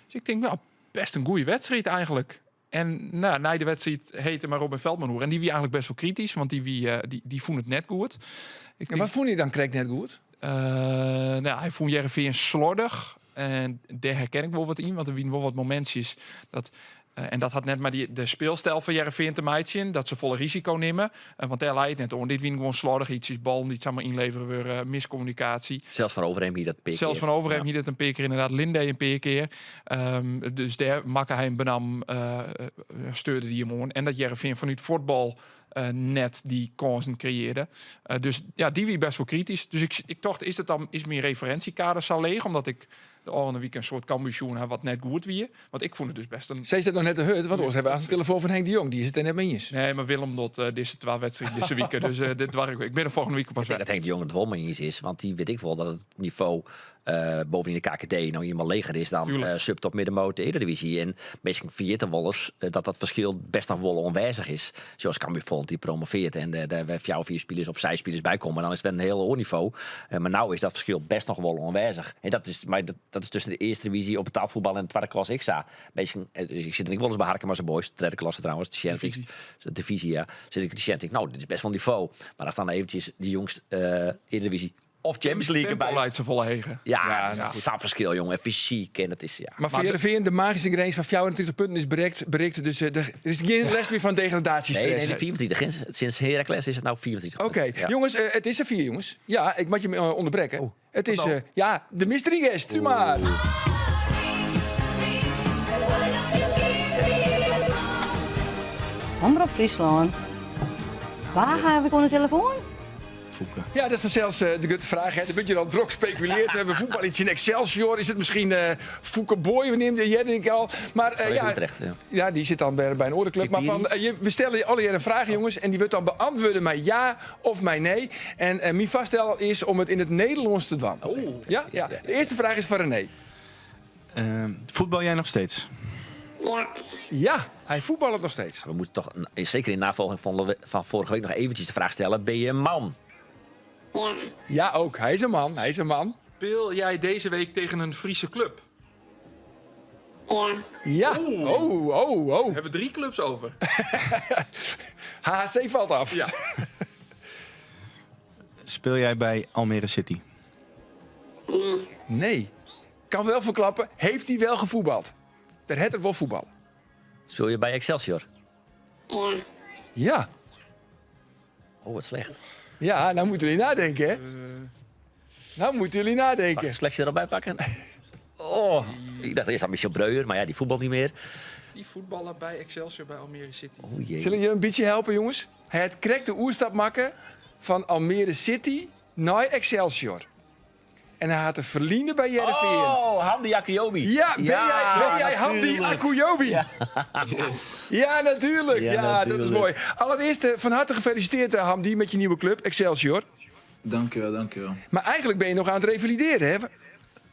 Dus ik denk, nou, best een goede wedstrijd eigenlijk. En na de wedstrijd heette maar Robin Veldman hoor. En die wie eigenlijk best wel kritisch, want die vond het net goed. Ik En denk wat vond hij dan correct net goed? Hij vond Heerenveen slordig. En dêr herken ik wol wat yn, want der wiene wol wat momintsjes dat en dat hat net mei dy, de speelstijl fan Hearrenfean te meitsjen, dat se folle risiko nimme. Want dêr lei it net oan. Dit wiene gewoan sloardichheidsjes, ballen dy't samar ynlevere wurde, miskommunikaasje. Sels Van Overeem hie dat in pear Sels kear. Van Overeem hie dat in pear kear inderdaad. Linde in pear kear. Dus dêr makke hy him benammen, steurde dy him oan. En dat Hearrenfean fanút fuotbal net dy kânsen kreëarde. Dus ja, dy wie best wol kritysk. Dus ik tocht, is dat dan, is myn referentiekader sa leech? Omdat ik de ôfrûne wike in soad Cambuur sjoen ha wat net goed wie. Want ik fûn it dus best in... Sis dat noch net te hurd, want oars hawwe we aanst in telefoan fan Henk de Jong. Dy is it der net mei iens. Nee, mar Willem docht dizze twa wedstriden dizze wike. Dus dit doar ik. Ik bin der folgjende wike pas Ik tink wer. dat Henk de Jong it wol mei iens is, want dy wit ek wol dat it nivo boven yn de KKD no ienmaal leger is dan subtop middenmoot de Eredivisie. En minsken ferjitte wolris dat dat ferskil best noch wol oanwêzich is. Sjoch, as Cambuur folgjend jier promoveart en der wer fjouwer, fiif spilers of seis spilers by komme, dan is it wer in hiel oar nivo. Mar no is dat ferskil best noch wol oanwêzich. En dat is, mar dat is tusken de earste divyzje op betaalfuotbal en de twadde klasse ek sa. Minsken, dus ik sit der ek wolris by Harkemase Boys, tredde klasse trouwens, te sjen, divyzje, ja. Sit ik te sjen, tink, no, dit is best wol nivo. Mar dan staan eventjes dy jonges Eredivisie of Champions League Tempo erbij. leit safolle heger. Ja, Ja, dat nou is sa'n ferskil, jongen. En fysyk en dat is, ja. Mar foar Hearrenfean, de magyske grins fan 34 punten is berikt. Dus der is gjin lêst mear fan degradatiestress. Nee, nee, de 24. Sinds Heracles is it no 24. Oké, Ja. jongens, it is safier, jongens. Ja, ik moat jim ûnderbrekke. Oh. It is, ja, de mystery guest. Doe mar. Omrop Fryslân. Wa ha ik oan de telefoan? Foeke. Ja, dat is fansels de grutte fraach. Hè. Der wurdt hjir al drok spekuleard. We hawwe fuotbal yn Excelsior. Is it miskien Foeke Booy? We neamden hearde ik al. Mar ja, Utrecht, ja. Ja, dy sit dan by in oare klup. Mar fan, we stelle allegear in fraach, jongens. En dy wurdt dan beäntwurde mei ja of mei nee. En myn foarstel is om it yn it Nederlânsk te dwaan. Ja? Ja. De earste fraach is foar René. Voetbal jij nog steeds? Ja. Ja, hy fuotballet noch steeds. We moeten toch, zeker in navolging van vorige week, nog eventjes de vraag stellen. Ben je een man? Ja. Ja, ook. Hij is een man. Hij is een man. Speel jij deze week tegen een Friese club? Ja. Ja. Oh, oh, oh. We hebben 3 clubs over. HHC valt af. Ja. Speel jij bij Almere City? Nee. Kan wel verklappen, heeft hij wel gevoetbald? Daar het er wel voetbal. Speel je bij Excelsior? Ja. Ja. Oh, wat slecht. Ja, nou moeten jullie nadenken, hè? Nou moeten jullie nadenken. Mag ik de selectie erop bij pakken? Oh, ik dacht eerst aan Michel Breuer, maar ja, die voetbalt niet meer. Die voetballen bij Excelsior bij Almere City. Oh, jee. Zullen jullie een beetje helpen, jongens? Het krijgt de oerstap maken van Almere City naar Excelsior. En hij had een verliezen bij Heerenveen. Oh, Hamdi Akujobi. Ja, ben jij Hamdi natuurlijk. Akujobi? Ja. Yes. Ja, natuurlijk. Ja, Ja, dat is natuurlijk. mooi. Allereerst van harte gefeliciteerd, Hamdi, met je nieuwe club, Excelsior. Dankjewel, dankjewel. Maar eigenlijk ben je nog aan het revalideren, hè?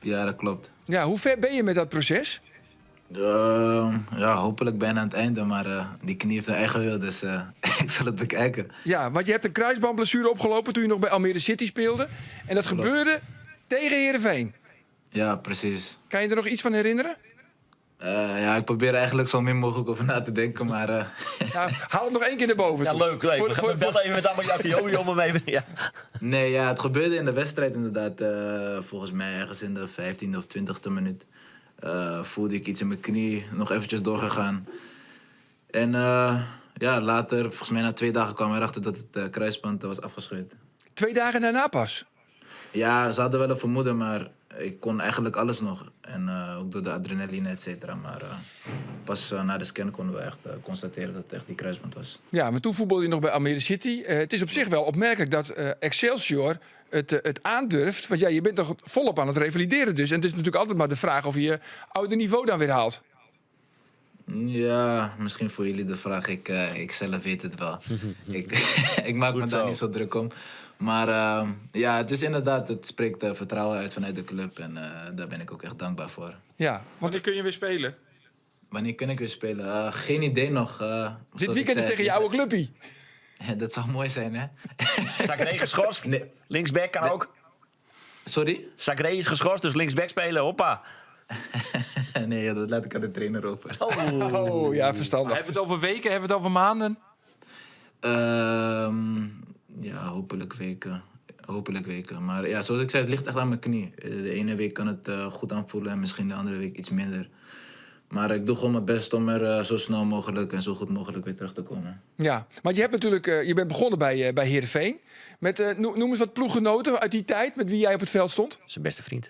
Ja, dat klopt. Ja, hoe ver ben je met dat proces? Ja, hopelijk bijna aan het einde, maar die knie heeft een eigen wil, dus ik zal het bekijken. Ja, want je hebt een kruisbandblessure opgelopen toen je nog bij Almere City speelde. En dat gebeurde tegen Heerenveen. Ja, precies. Kan je er nog iets van herinneren? Ja, ik probeer eigenlijk zo min mogelijk over na te denken, maar Nou, haal het nog één keer naar boven Ja, toe. leuk, leuk. We bellen even met Hamdi Akujobi om hem even... Ja. Nee, ja, het gebeurde in de wedstrijd inderdaad. Volgens mij ergens in de 15e of 20e minuut. Voelde ik iets in mijn knie, nog eventjes doorgegaan. En later, volgens mij na 2 dagen kwam erachter dat het kruisband was afgescheurd. 2 dagen daarna pas? Ja, ze hadden wel een vermoeden, maar ik kon eigenlijk alles nog. En ook door de adrenaline, et cetera. Maar pas na de scan konden we echt constateren dat het echt die kruisband was. Ja, maar toen voetbalde je nog bij Almere City. Het is op zich wel opmerkelijk dat Excelsior het aandurft. Want je bent toch volop aan het revalideren dus. En het is natuurlijk altijd maar de vraag of je je oude niveau dan weer haalt. Ja, misschien voor jullie de vraag. Ik zelf weet het wel. Ik maak me Goed daar zo. niet zo druk om. Maar het is inderdaad, het spreekt vertrouwen uit vanuit de club. En daar ben ik ook echt dankbaar voor. Ja, want Wanneer kun je weer spelen? Wanneer kun ik weer spelen? Geen idee nog. Dit Zoals ik weekend is zei, tegen je oude clubje. Dat zou mooi zijn, hè? Zagre geschorst. Nee. Linksback kan Nee. ook. Sorry? Zagre is geschorst, dus linksback spelen, hoppa. Nee, ja, dat laat ik aan de trainer over. Oh. Oh, ja, verstandig. Hebben we het over weken, hebben we het over maanden? Ja, hopelijk weken. Hopelijk weken. Maar ja, zoals ik zei, het ligt echt aan mijn knie. De ene week kan het goed aanvoelen en misschien de andere week iets minder. Maar ik doe gewoon mijn best om er zo snel mogelijk en zo goed mogelijk weer terug te komen. Ja, want je hebt natuurlijk, je bent begonnen bij Heerenveen. Met, noem eens wat ploeggenoten uit die tijd met wie jij op het veld stond. Zijn beste vriend.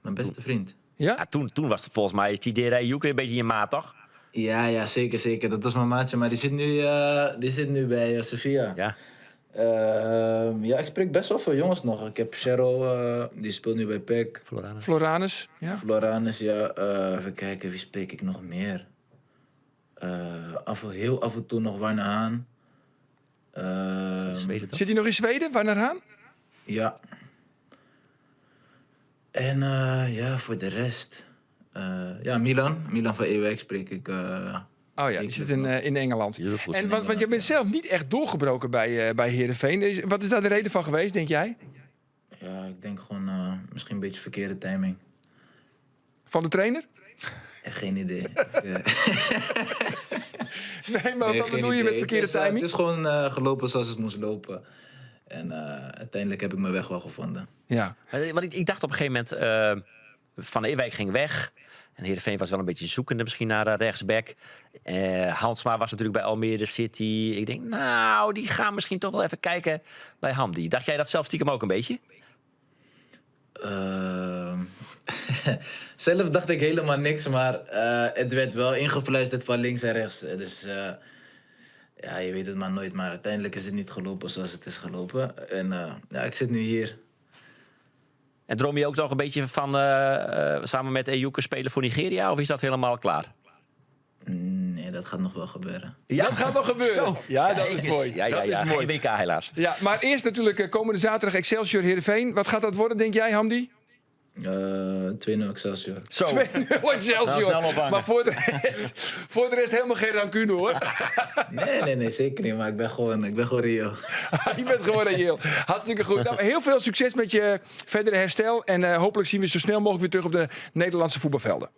Mijn beste vriend? Ja? Ja, toen was het volgens mij Chidera Ejuke een beetje je maat, toch? Ja, ja, zeker, zeker. Dat was mijn maatje, maar die zit nu bij Sevilla. Ja, ik spreek best wel veel jongens nog. Ik heb Cheryl, die speelt nu bij PEC. Floranus. Floranus, ja. Floranus, ja. Even kijken, wie spreek ik nog meer? Heel af en toe nog Warner Haan. Zweden, toch? Zit hij nog in Zweden, Warner Haan? Ja. En ja, voor de rest... Ja, Milan. Milan van Ewijk spreek ik. Oh ja, die zit in Engeland. Die is ook goed. En want je bent zelf niet echt doorgebroken bij Heerenveen. Wat is daar de reden van geweest, denk jij? Ja, ik denk gewoon misschien een beetje verkeerde timing. Van de trainer? Echt geen idee. Nee, maar Nee, wat geen bedoel je idee. met verkeerde timing? Het is gewoon gelopen zoals het moest lopen. En uiteindelijk heb ik mijn weg wel gevonden. Maar, want ik dacht op een gegeven moment, Van Ewijk ging weg. En Heerenveen was wel een beetje zoekende misschien naar rechtsback. Hansma was natuurlijk bij Almere City. Ik denk, nou, die gaan misschien toch wel even kijken bij Hamdi. Dacht jij dat zelf stiekem ook een beetje? Zelf dacht ik helemaal niks, maar het werd wel ingefluisterd van links en rechts. Dus ja, je weet het maar nooit. Maar uiteindelijk is het niet gelopen zoals het is gelopen. En ja, ik zit nu hier. En droom je ook nog een beetje van samen met Ejuke spelen voor Nigeria? Of is dat helemaal klaar? Nee, dat gaat nog wel gebeuren. Ja. Dat gaat nog gebeuren. Zo. Ja, dat is Kijk eens. mooi. Ja, ja, Dat ja. is mooi. Geen WK helaas. Ja, maar eerst natuurlijk komende zaterdag Excelsior Heerenveen. Wat gaat dat worden, denk jij, Hamdi? 2-0 Excelsior. Zo. 2-0 Excelsior. Nou, snel ophangen. Maar voor de rest helemaal geen rancune, hoor. Nee, nee, nee, zeker niet. Maar ik ben gewoon reëel. Je bent gewoon reëel. Hartstikke goed. Nou, heel veel succes met je verdere herstel. En hopelijk zien we zo snel mogelijk weer terug op de Nederlandse voetbalvelden.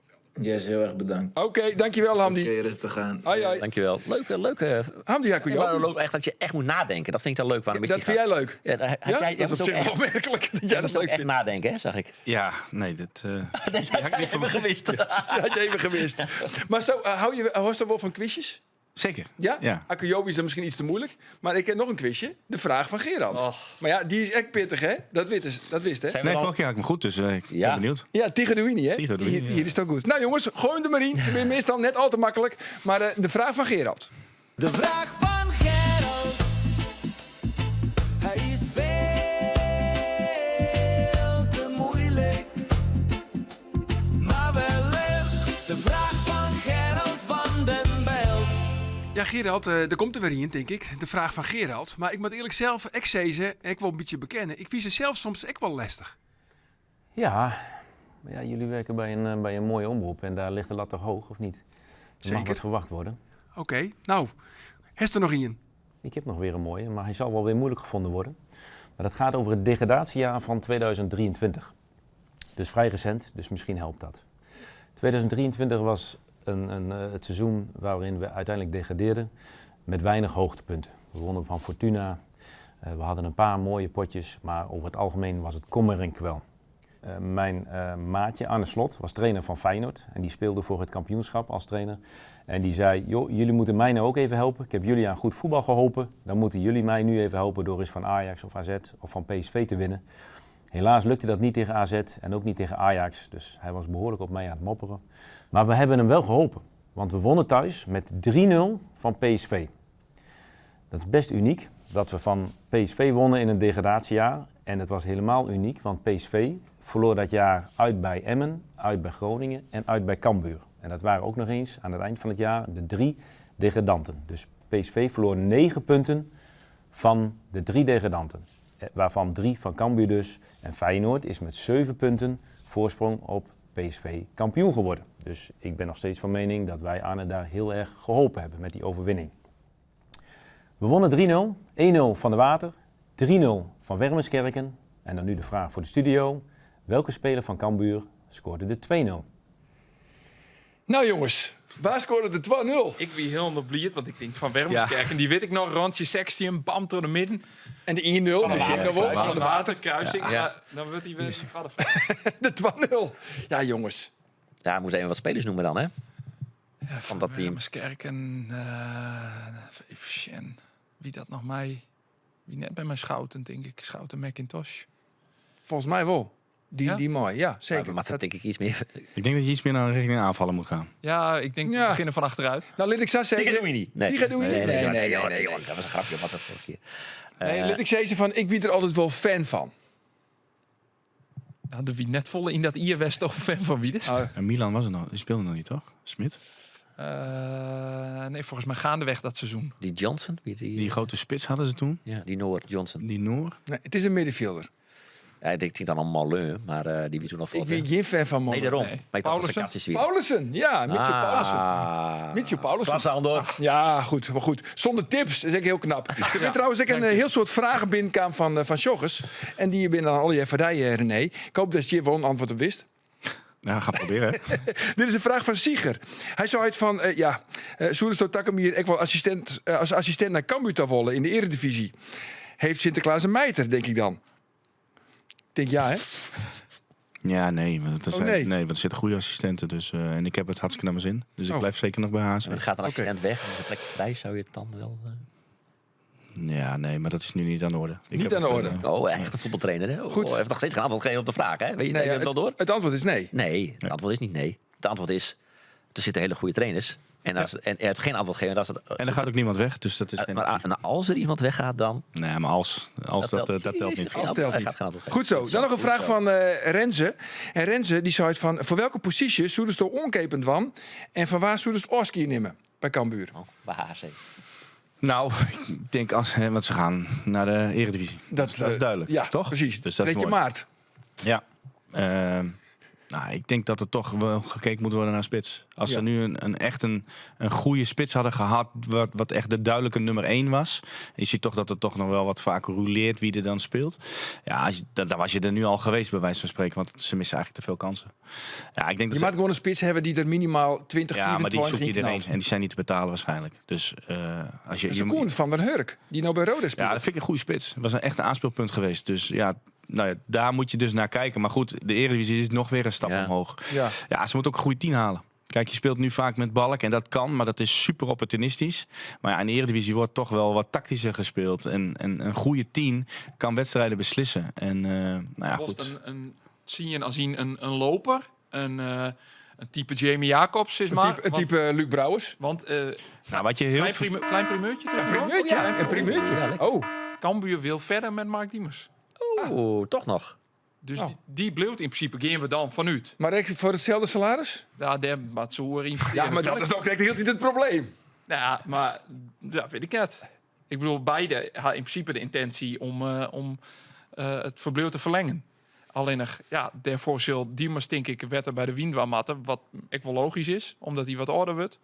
Yes, heel erg bedankt. Oké, dankjewel, Hamdi. Oké, rustig aan. Hoi, hoi. Dankjewel. Leuke, leuke. Hamdi Hakuyo. Ja, maar ook echt dat je echt moet nadenken. Dat vind ik dan leuk. Waarom Ja, dat is die vind jij gast? leuk? Ja, daar had Ja? jij, Dat is op jij zich moet wel ook echt opmerkelijk dat jij jij dat moest ook leuk echt vindt. nadenken, hè, zag ik. Ja, nee, dat Dat had jij even gewist. Dat had je even gewist. Maar zo, hou je wel van quizjes? Zeker. Ja? Ja. Akujobi is dan misschien iets te moeilijk. Maar ik heb nog een quizje. De vraag van Gerard. Och. Maar ja, die is echt pittig, hè? Dat wist, hè? Zijn we Nee, al- vorige keer had ik me goed, dus ik Ja. ben benieuwd. Ja, Tigadouini, hè? Tigadouini, Hier, ja. hier is het ook goed. Nou jongens, gooi hem er maar in. Ze zijn meestal net al te makkelijk. Maar de vraag van Gerard. De vraag van Gerard. Hij is veel te moeilijk, maar wel leuk. De vraag van Gerard van den Belt. Ja, Gerard, er komt er weer in, denk ik. De vraag van Gerard. Maar ik moet eerlijk zelf, ik zei ze, ik wil een beetje bekennen. Ik vind ze zelf soms ook wel lastig. Ja, maar ja, jullie werken bij een mooie omroep en daar ligt de lat toch hoog, of niet? Er mag Zeker. wat verwacht worden. Oké, nou, heeft er nog één? Ik heb nog weer een mooie, maar hij zal wel weer moeilijk gevonden worden. Maar dat gaat over het degradatiejaar van 2023. Dus vrij recent, dus misschien helpt dat. 2023 was het seizoen waarin we uiteindelijk degradeerden met weinig hoogtepunten. We wonnen van Fortuna, we hadden een paar mooie potjes, maar over het algemeen was het kommer en kwel. Mijn maatje Arne Slot was trainer van Feyenoord en die speelde voor het kampioenschap als trainer. En die zei, joh, jullie moeten mij nou ook even helpen. Ik heb jullie aan goed voetbal geholpen. Dan moeten jullie mij nu even helpen door eens van Ajax of AZ of van PSV te winnen. Helaas lukte dat niet tegen AZ en ook niet tegen Ajax. Dus hij was behoorlijk op mij aan het mopperen. Maar we hebben hem wel geholpen. Want we wonnen thuis met 3-0 van PSV. Dat is best uniek dat we van PSV wonnen in een degradatiejaar. En het was helemaal uniek, want PSV verloor dat jaar uit bij Emmen, uit bij Groningen en uit bij Cambuur. En dat waren ook nog eens aan het eind van het jaar de 3 degradanten. Dus PSV verloor 9 punten van de 3 degradanten. Waarvan 3 van Cambuur dus. En Feyenoord is met 7 punten voorsprong op PSV kampioen geworden. Dus ik ben nog steeds van mening dat wij Arne daar heel erg geholpen hebben met die overwinning. We wonnen 3-0, 1-0 van de Water, 3-0 van Wermeskerken. En dan nu de vraag voor de studio. Welke speler van Cambuur scoorde de 2-0? Nou jonges, wa skoarde de 2-0? Ik wie hielendal bliid, want ik tink van Wermeskerken, dy wit ik noch, rantsje 16, bam troch de midden. En de 1-0, dus je nog wol, van de waterkruising. Ja. Dan wurdt hy wer de twadde De 2-0. Ja jonges. Ja, we moeten even wat spelers noemen dan, hè? Ja, van dat team. Wermeskerken, even sjen. Wie dat noch mei? Wie net by mei Schouten, tink ik. Schouten McIntosh. Folgens my wol. Dy, Ja? dy mei, ja, seker. Maar we moatte tink ik iets mear. Ik denk dat je iets meer naar richting aanvallen moet gaan. Ja, ik denk we Ja. beginnen van achteruit. Nou, lit ik sa Die sizze. doe je niet. Nee. Die doe je niet. Nee, Nee, nee, nee, nee, nee, nee, joh, dat was een grapje. Wat dat vorige keer. Nee, lit ik sizze fan, ik wie der altyd wol fan fan. Nou, der wie net folle yn dat jier west toch fan fan wiest. Oh. En Milan was er nog, die speelde nog niet, toch? Smit? Nee, folgens my geandewei dat seizoen. Dy Johnson? Wie dy, Die grote spits hadden ze toen. Ja, dy Noor Johnson. Die Noor. Nee, it is in middenfjilder. Ja, ik tink dan oan Malin, mar dy wie doe noch Ik fuort. wie gjin fan fan Nee, Malin. dêrom. Nee. Mar ik tocht dat Paulussen? sarcastysk wie. Paulussen, ja, Mitchell Ah. Paulussen. Mitchell Paulussen. Klasse, Andor. Ja, goed, mar goed. Sûnder tips is ek hiel knap. Der binne trouwens ek in hiel soad fragen binnenkaam fan, fan sjoggers. En dy binne dan allegear foar dy, René. Ik hoopje datst hjir wol in antwurd op witst. Ja, ga proberen. Dit is in fraach fan Sieger. Hy seit fan, ja, soesto takom jier ek wol assistint, as assistint nei Cambuur ta wolle yn de earedivyzje? Heeft Sinterklaas in mijter, denk ik dan. Ik denk ja, hè? Ja, nee. Want er Oh, zijn, nee. nee, want er zitten goede assistenten. Dus, en ik heb het hartstikke naar mijn zin. Dus ik Oh. blijf zeker nog bij HC. Maar er gaat een assistint weg. En is een plekje vrij, zou je het dan wel... Ja, nee, maar dat is nu niet aan de orde. Ik Niet heb aan de het, orde. Oh, echt een voetbaltrainer, hè? Oh, Goed. Hij heeft nog steeds geen antwoord gegeven op de vraag, hè? Weet je, Nee, heb je het wel door? Het antwoord is nee. Nee, het antwoord is niet nee. Het antwoord is, er zitten hele goede trainers. En, als, en hij heeft geen antwoord gegeven. Als er, En er gaat ook niemand weg, dus dat is geen maar optie. en als er iemand weggaat, dan... Nee, maar als dat, dat telt niet. Geen Als antwoord. telt Hij niet. gaat geen antwoord geven. Goed zo. Dan noch in fraach fan Renze. En Renze dy seit fan foar welke posysje soesto oankepen dwaan en fan wa soesto ôfskie nimme by Cambuur? Oh, bij HC. Nou, ik denk als, hè, want ze gaan naar de Eredivisie. Dat, dat is duidelijk, Ja, toch? precies. Dus dat is Weet je mooi. maart. Ja. Nou, ik denk dat er toch wel gekeken moet worden naar spits. Als ze nu echt een goede spits hadden gehad, wat echt de duidelijke nummer 1 was. Je ziet toch dat er toch nog wel wat vaker rouleert wie er dan speelt. Ja, dan was je er nu al geweest, bij wijze van spreken. Want ze missen eigenlijk te veel kansen. Ja, ik denk dat Je ze moet gewoan in spits hawwe dy't der minimaal 20, Ja, maar die 24 zoekt yn iedereen. knalt. En die zijn niet te betalen waarschijnlijk. Dus, als je, Dat je is Koen van der Hurk, die nou by Roda spilet. Ja, dat vind ik een goede spits. Dat was een echt een aanspeelpunt geweest. Dus ja, nou ja, daar moet je dus naar kijken. Maar goed, de Eredivisie is nog weer een stap omhoog. Ja, ze moeten ook een goede 10 halen. Kijk, je speelt nu vaak met Balk en dat kan, maar dat is super opportunistisch. Maar ja, in de Eredivisie wordt toch wel wat tactischer gespeeld. En een goede 10 kan wedstrijden beslissen. En, nou ja, Kost goed. Een, zie je als een loper, een type Jamie Jacobs, is Een maar. type, Luuk Brouwers. Want, nou, wat je heel klein, veel- klein primeurtje Een tussendoor. primeurtje, Oh, ja. een primeurtje. Ja, lekker. Oh. Cambuur wil verder met Mark Diemers. Oeh, toch nog. Dus Oh. die blijft in principe, gaan we dan vanuit. Maar ik voor hetzelfde salaris? Ja, daar wat zo erin. Ja, maar dat is nog direct heel niet het probleem. Nou ja, maar dat weet ik net. Ik bedoel, beide hebben in principe de intentie om het verblijf te verlengen. Alleen nog, ja, daarvoor zal Diemers, denk ik, wetter bij de wien matten. Wat ik wel logisch is, omdat hij wat ouder wordt.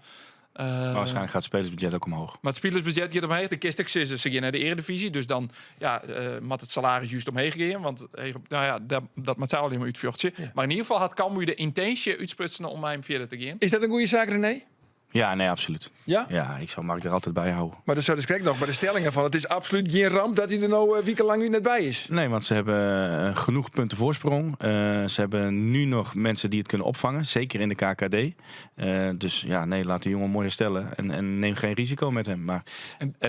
Maar waarschijnlijk gaat het spelersbudget ook omhoog. Maar het spelersbudget gaat omhoog. De kist ik ze gaan naar de Eredivisie. Dus dan, ja, moet het salaris juist omheen gaan. Want, nou ja, dat moet zij alleen maar uitvjochtje. Maar in ieder geval had Cambuur de intentie uitsprutsen om hem verder te gaan. Is dat een goede zaak, René? Ja, nee, absoluut. Ja? Ja, ik zou Mark er altijd bij houden. Maar dat zou dus correct nog bij de stellingen van. Het is absoluut geen ramp dat hij er nou wekenlang nu net bij is. Nee, want ze hebben genoeg punten voorsprong. Ze hebben nu nog mensen die het kunnen opvangen. Zeker in de KKD. Dus ja, nee, laat de jongen mooi herstellen. En neem geen risico met hem. Maar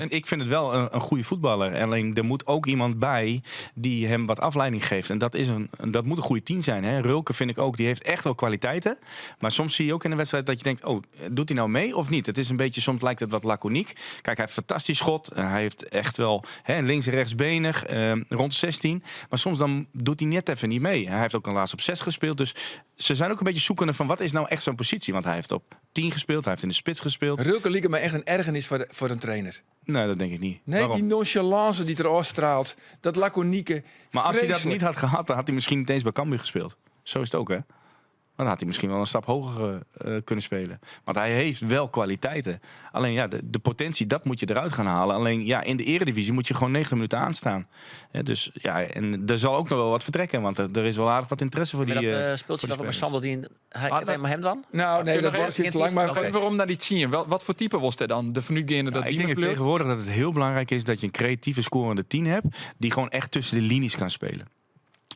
ik vind het wel een goede voetballer. Alleen er moet ook iemand bij die hem wat afleiding geeft. En dat moet een goede team zijn. Hè? Rulke vind ik ook, die heeft echt wel kwaliteiten. Maar soms zie je ook in de wedstrijd dat je denkt, oh, doet hij nou mee of niet? Het is een beetje, soms lijkt het wat laconiek. Kijk, hij heeft fantastisch schot. Hij heeft echt wel, hè, links- en rechtsbenig, rond de 16. Maar soms dan doet hij net even niet mee. Hij heeft ook een laatst op 6 gespeeld. Dus ze zijn ook een beetje zoekende van wat is nou echt zo'n positie? Want hij heeft op 10 gespeeld, hij heeft in de spits gespeeld. Rulke liep me echt een ergernis voor een trainer. Nee, dat denk ik niet. Nee, Waarom? die nonchalance die er straalt, dat laconieke. Maar als hij dat vreselijk. niet had gehad, dan had hij misschien niet eens bij Cambuur gespeeld. Zo is het ook, hè? Dan had hij misschien wel een stap hoger kunnen spelen. Want hij heeft wel kwaliteiten. Alleen ja, de potentie, dat moet je eruit gaan halen. Alleen ja, in de eredivisie moet je gewoon 90 minuten aanstaan. Hè, dus ja, en er zal ook nog wel wat vertrekken. Want er is wel aardig wat interesse voor Maar die dat voor speeltje die dat we met spelers. Sander die hij Maar dat- maar hem dan? Nou, nee, Kun je dat nog wordt even- iets te lang. Maar Oké. Waarom naar die zien? Wel, wat voor type was dat dan? De vanuitgaande dat Ja, ik die denk dat bleef? tegenwoordig dat het heel belangrijk is dat je een creatieve scorende 10 hebt die gewoon echt tussen de linies kan spelen.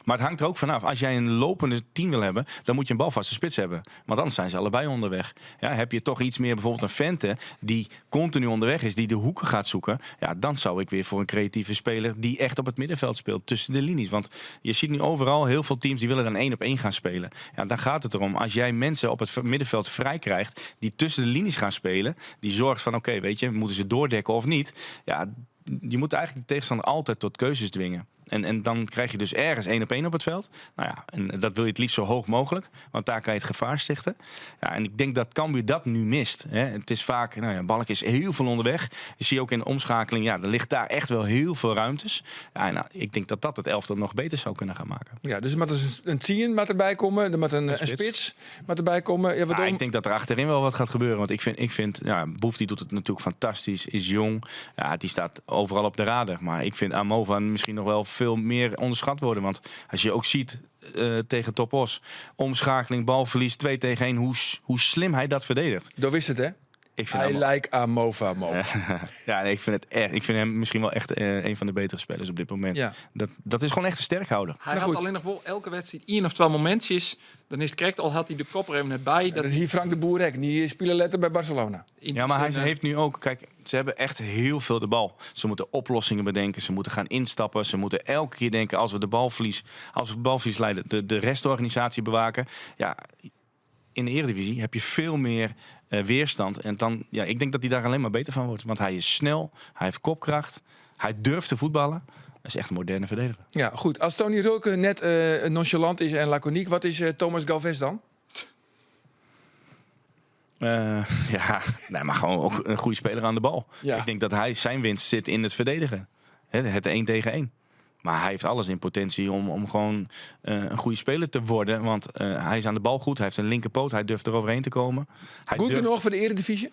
Maar het hangt er ook vanaf. Als jij een lopende team wil hebben, dan moet je een balvaste spits hebben. Want anders zijn ze allebei onderweg. Ja, heb je toch iets meer bijvoorbeeld een Vente die continu onderweg is, die de hoeken gaat zoeken. Ja, dan zou ik weer voor een creatieve speler die echt op het middenveld speelt, tussen de linies. Want je ziet nu overal heel veel teams die willen dan één op één gaan spelen. Ja, daar gaat het erom. Als jij mensen op het middenveld vrij krijgt die tussen de linies gaan spelen, die zorgt van oké, weet je, moeten ze doordekken of niet? Ja, je moet eigenlijk de tegenstander altijd tot keuzes dwingen. En dan krijg je dus ergens één op één op het veld. Nou ja, en dat wil je het liefst zo hoog mogelijk. Want daar kan je het gevaar stichten. Ja, en ik denk dat Cambuur dat nu mist. Hè. Het is vaak, nou ja, Balk is heel veel onderweg. Je ziet ook in de omschakeling, ja, er ligt daar echt wel heel veel ruimtes. Ja, nou, ik denk dat dat het elftal nog beter zou kunnen gaan maken. Ja, dus er moet dus een tien moet erbij komen. Er moet een spits, spits. moet erbij komen. Ja, Ja, waarom? ik denk dat er achterin wel wat gaat gebeuren. Want ik vind ja, Boef die doet het natuurlijk fantastisch. Is jong. Ja, die staat overal op de radar. Maar ik vind Amova misschien nog wel veel meer onderschat worden. Want als je ook ziet tegen Topos. Omschakeling, balverlies, 2 tegen 1. Hoe slim hij dat verdedigt. Dat wist het, hè? Ik vind I hem, like Amova, Mova. ja, nee, ik vind het echt. Ik vind hem misschien wel echt een van de betere spelers op dit moment. Ja. Dat is gewoon echt een sterkhouder. Hij Maar had goed. alleen nog wel elke wedstrijd één of twee momentjes. Dan is het correct, al had hij de kop er even net bij. Dat Dat is hier Frank de Boer ook. Die spelen letter bij Barcelona. in Ja, maar hij die zin, heeft nu ook... Kijk, ze hebben echt heel veel de bal. Ze moeten oplossingen bedenken. Ze moeten gaan instappen. Ze moeten elke keer denken, als we de balverlies, als we het balverlies leiden, de restorganisatie bewaken. Ja, in de Eredivisie heb je veel meer weerstand. En dan, ja, ik denk dat hij daar alleen maar beter van wordt. Want hij is snel, hij heeft kopkracht, hij durft te voetballen. Dat is echt een moderne verdediger. Ja, goed. Als Tony Rulke net nonchalant is en laconiek, wat is Thomas Galvez dan? Ja, nee, maar gewoon ook een goede speler aan de bal. Ja. Ik denk dat hij zijn winst zit in het verdedigen. Het 1 tegen 1. Maar hij heeft alles in potentie om gewoon een goede speler te worden. Want hij is aan de bal goed. Hij heeft een linkerpoot. Hij durft eroverheen te komen. Hij Goed durft... genoeg voor de Eredivisie?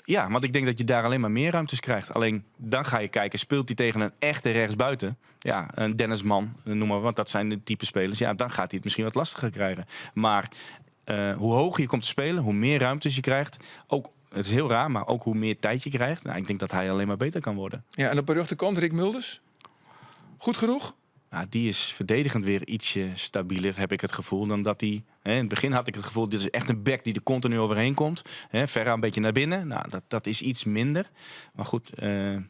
Ja, want ik denk dat je daar alleen maar meer ruimtes krijgt. Alleen dan ga je kijken, speelt hij tegen een echte rechtsbuiten? Ja, een Dennis Man, noem maar, want dat zijn de type spelers. Ja, dan gaat hij het misschien wat lastiger krijgen. Maar hoe hoger je komt te spelen, hoe meer ruimtes je krijgt. Ook, het is heel raar, maar ook hoe meer tijd je krijgt. Nou, ik denk dat hij alleen maar beter kan worden. Ja, en op de rechterkant Rick Mulders. Goed genoeg? Nou, die is verdedigend weer ietsje stabieler, heb ik het gevoel. Dan dat hij, hè, in het begin had ik het gevoel, dit is echt een back die er continu overheen komt. Hè, Ferra een beetje naar binnen. Nou, dat is iets minder. Maar goed,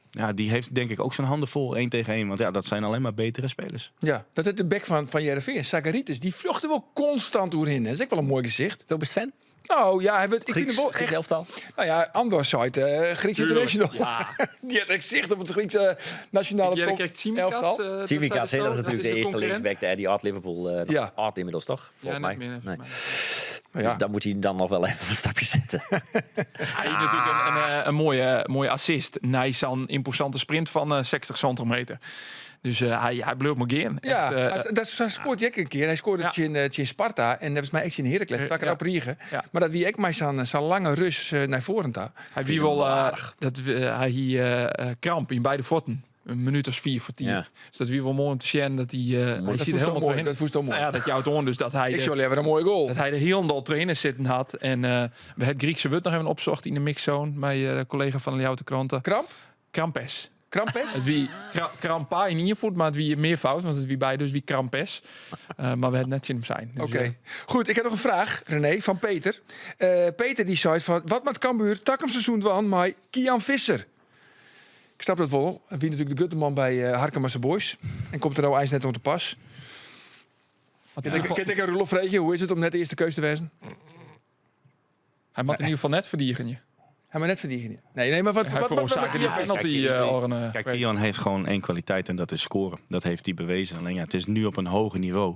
ja, die heeft denk ik ook zijn handen vol 1 tegen 1. Want ja, dat zijn alleen maar betere spelers. Ja, dat is de back van Heerenveen. Sagaritis, die vluchtte wel constant doorheen. Dat is ook wel een mooi gezicht. Toch best fan? Nou ja, hij wordt, ik vind hem wel Grieks echt... elftal? Nou ja, Andor zei het, Grieks International. Ja. Die had echt zicht op het Griekse nationale Jij top krijgt Tsimikas, elftal. dat Tsimikas, zei hè, de dat is Stoot, natuurlijk dat de is eerste concurrent. linksback, die had Liverpool. Ja. Had inmiddels toch? Volgens Ja, mij. niet meer, Nee. volgens mij. Nou ja. Dus daar moet hij dan nog wel even een stapje zetten. Hij heeft natuurlijk een mooie assist. Nijsan, imposante sprint van 60 centimeter. Dus hij bleef maar gaan. Ja, Echt, dat scoort hij ook een keer. Hij scoorde in Sparta en dat was mij echt in Heracles. Vaak op Riegen. Ja. Maar dat wie ik maar zo'n lange rus naar voren daar. Hij wie wel, dat, hij hier kramp in beide voeten. Een minuut als 4 voor 10. Ja. Dus dat wie wel mooi om te zien dat hij, hij Dat ziet voest er helemaal mooi. doorheen. Dat voest mooi. Nou ja, dat jouwt on dus dat hij Ik de, zou liever een mooie goal. dat hij de heel trainer zitten had. En we het Griekse woord nog even opzocht in de mixzone bij de collega van de Ljouwte Kranten. Kramp? Krampes. Krampes? Het wie krampa in je voet, maar het wie meer fout, want het wie bij dus wie krampes. Maar we hebben net zin hem zijn. Dus, Oké. Goed, ik heb nog een vraag, René, van Peter. Peter die zei van, wat met Cambuur takomseizoen dwan, maar Kian Visser. Ik snap dat wel. Wie natuurlijk de grutteman bij Harkemasse Boys. En komt er nou eens net om te pas. Wat Ken ik een Roelof Freetje, hoe is het om net de eerste keus te wezen? Hij moet in ieder geval net verdienen. je. Hij maar net verdienen. Nee, maar wat, Hij wat, wat, veroorzaakte die penalty, Orne. Kijk, Kian heeft gewoon één kwaliteit en dat is scoren. Dat heeft hij bewezen. Alleen ja, het is nu op een hoger niveau.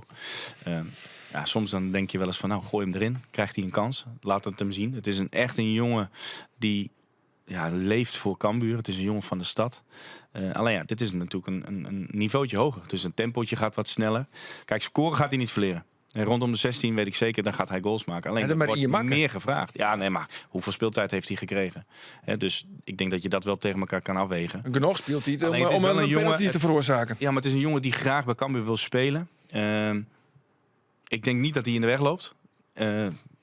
Ja, soms dan denk je wel eens van, nou, gooi hem erin. Krijgt hij een kans? Laat het hem zien. Het is echt een jongen die leeft voor Cambuur. Het is een jongen van de stad. Alleen ja, dit is natuurlijk een niveautje hoger. Dus een tempootje gaat wat sneller. Kijk, scoren gaat hij niet verleren. En rondom de 16 weet ik zeker, dan gaat hij goals maken. Alleen Ja, er maar wordt je makken. meer gevraagd. Ja, nee, maar hoeveel speeltijd heeft hij gekregen? Hè, dus ik denk dat je dat wel tegen elkaar kan afwegen. En Genoeg speelt hij het om, Alleen, het is om wel een, een jongen- penalty te veroorzaken. Ja, maar het is een jongen die graag bij Cambuur wil spelen. Ik denk niet dat hij in de weg loopt.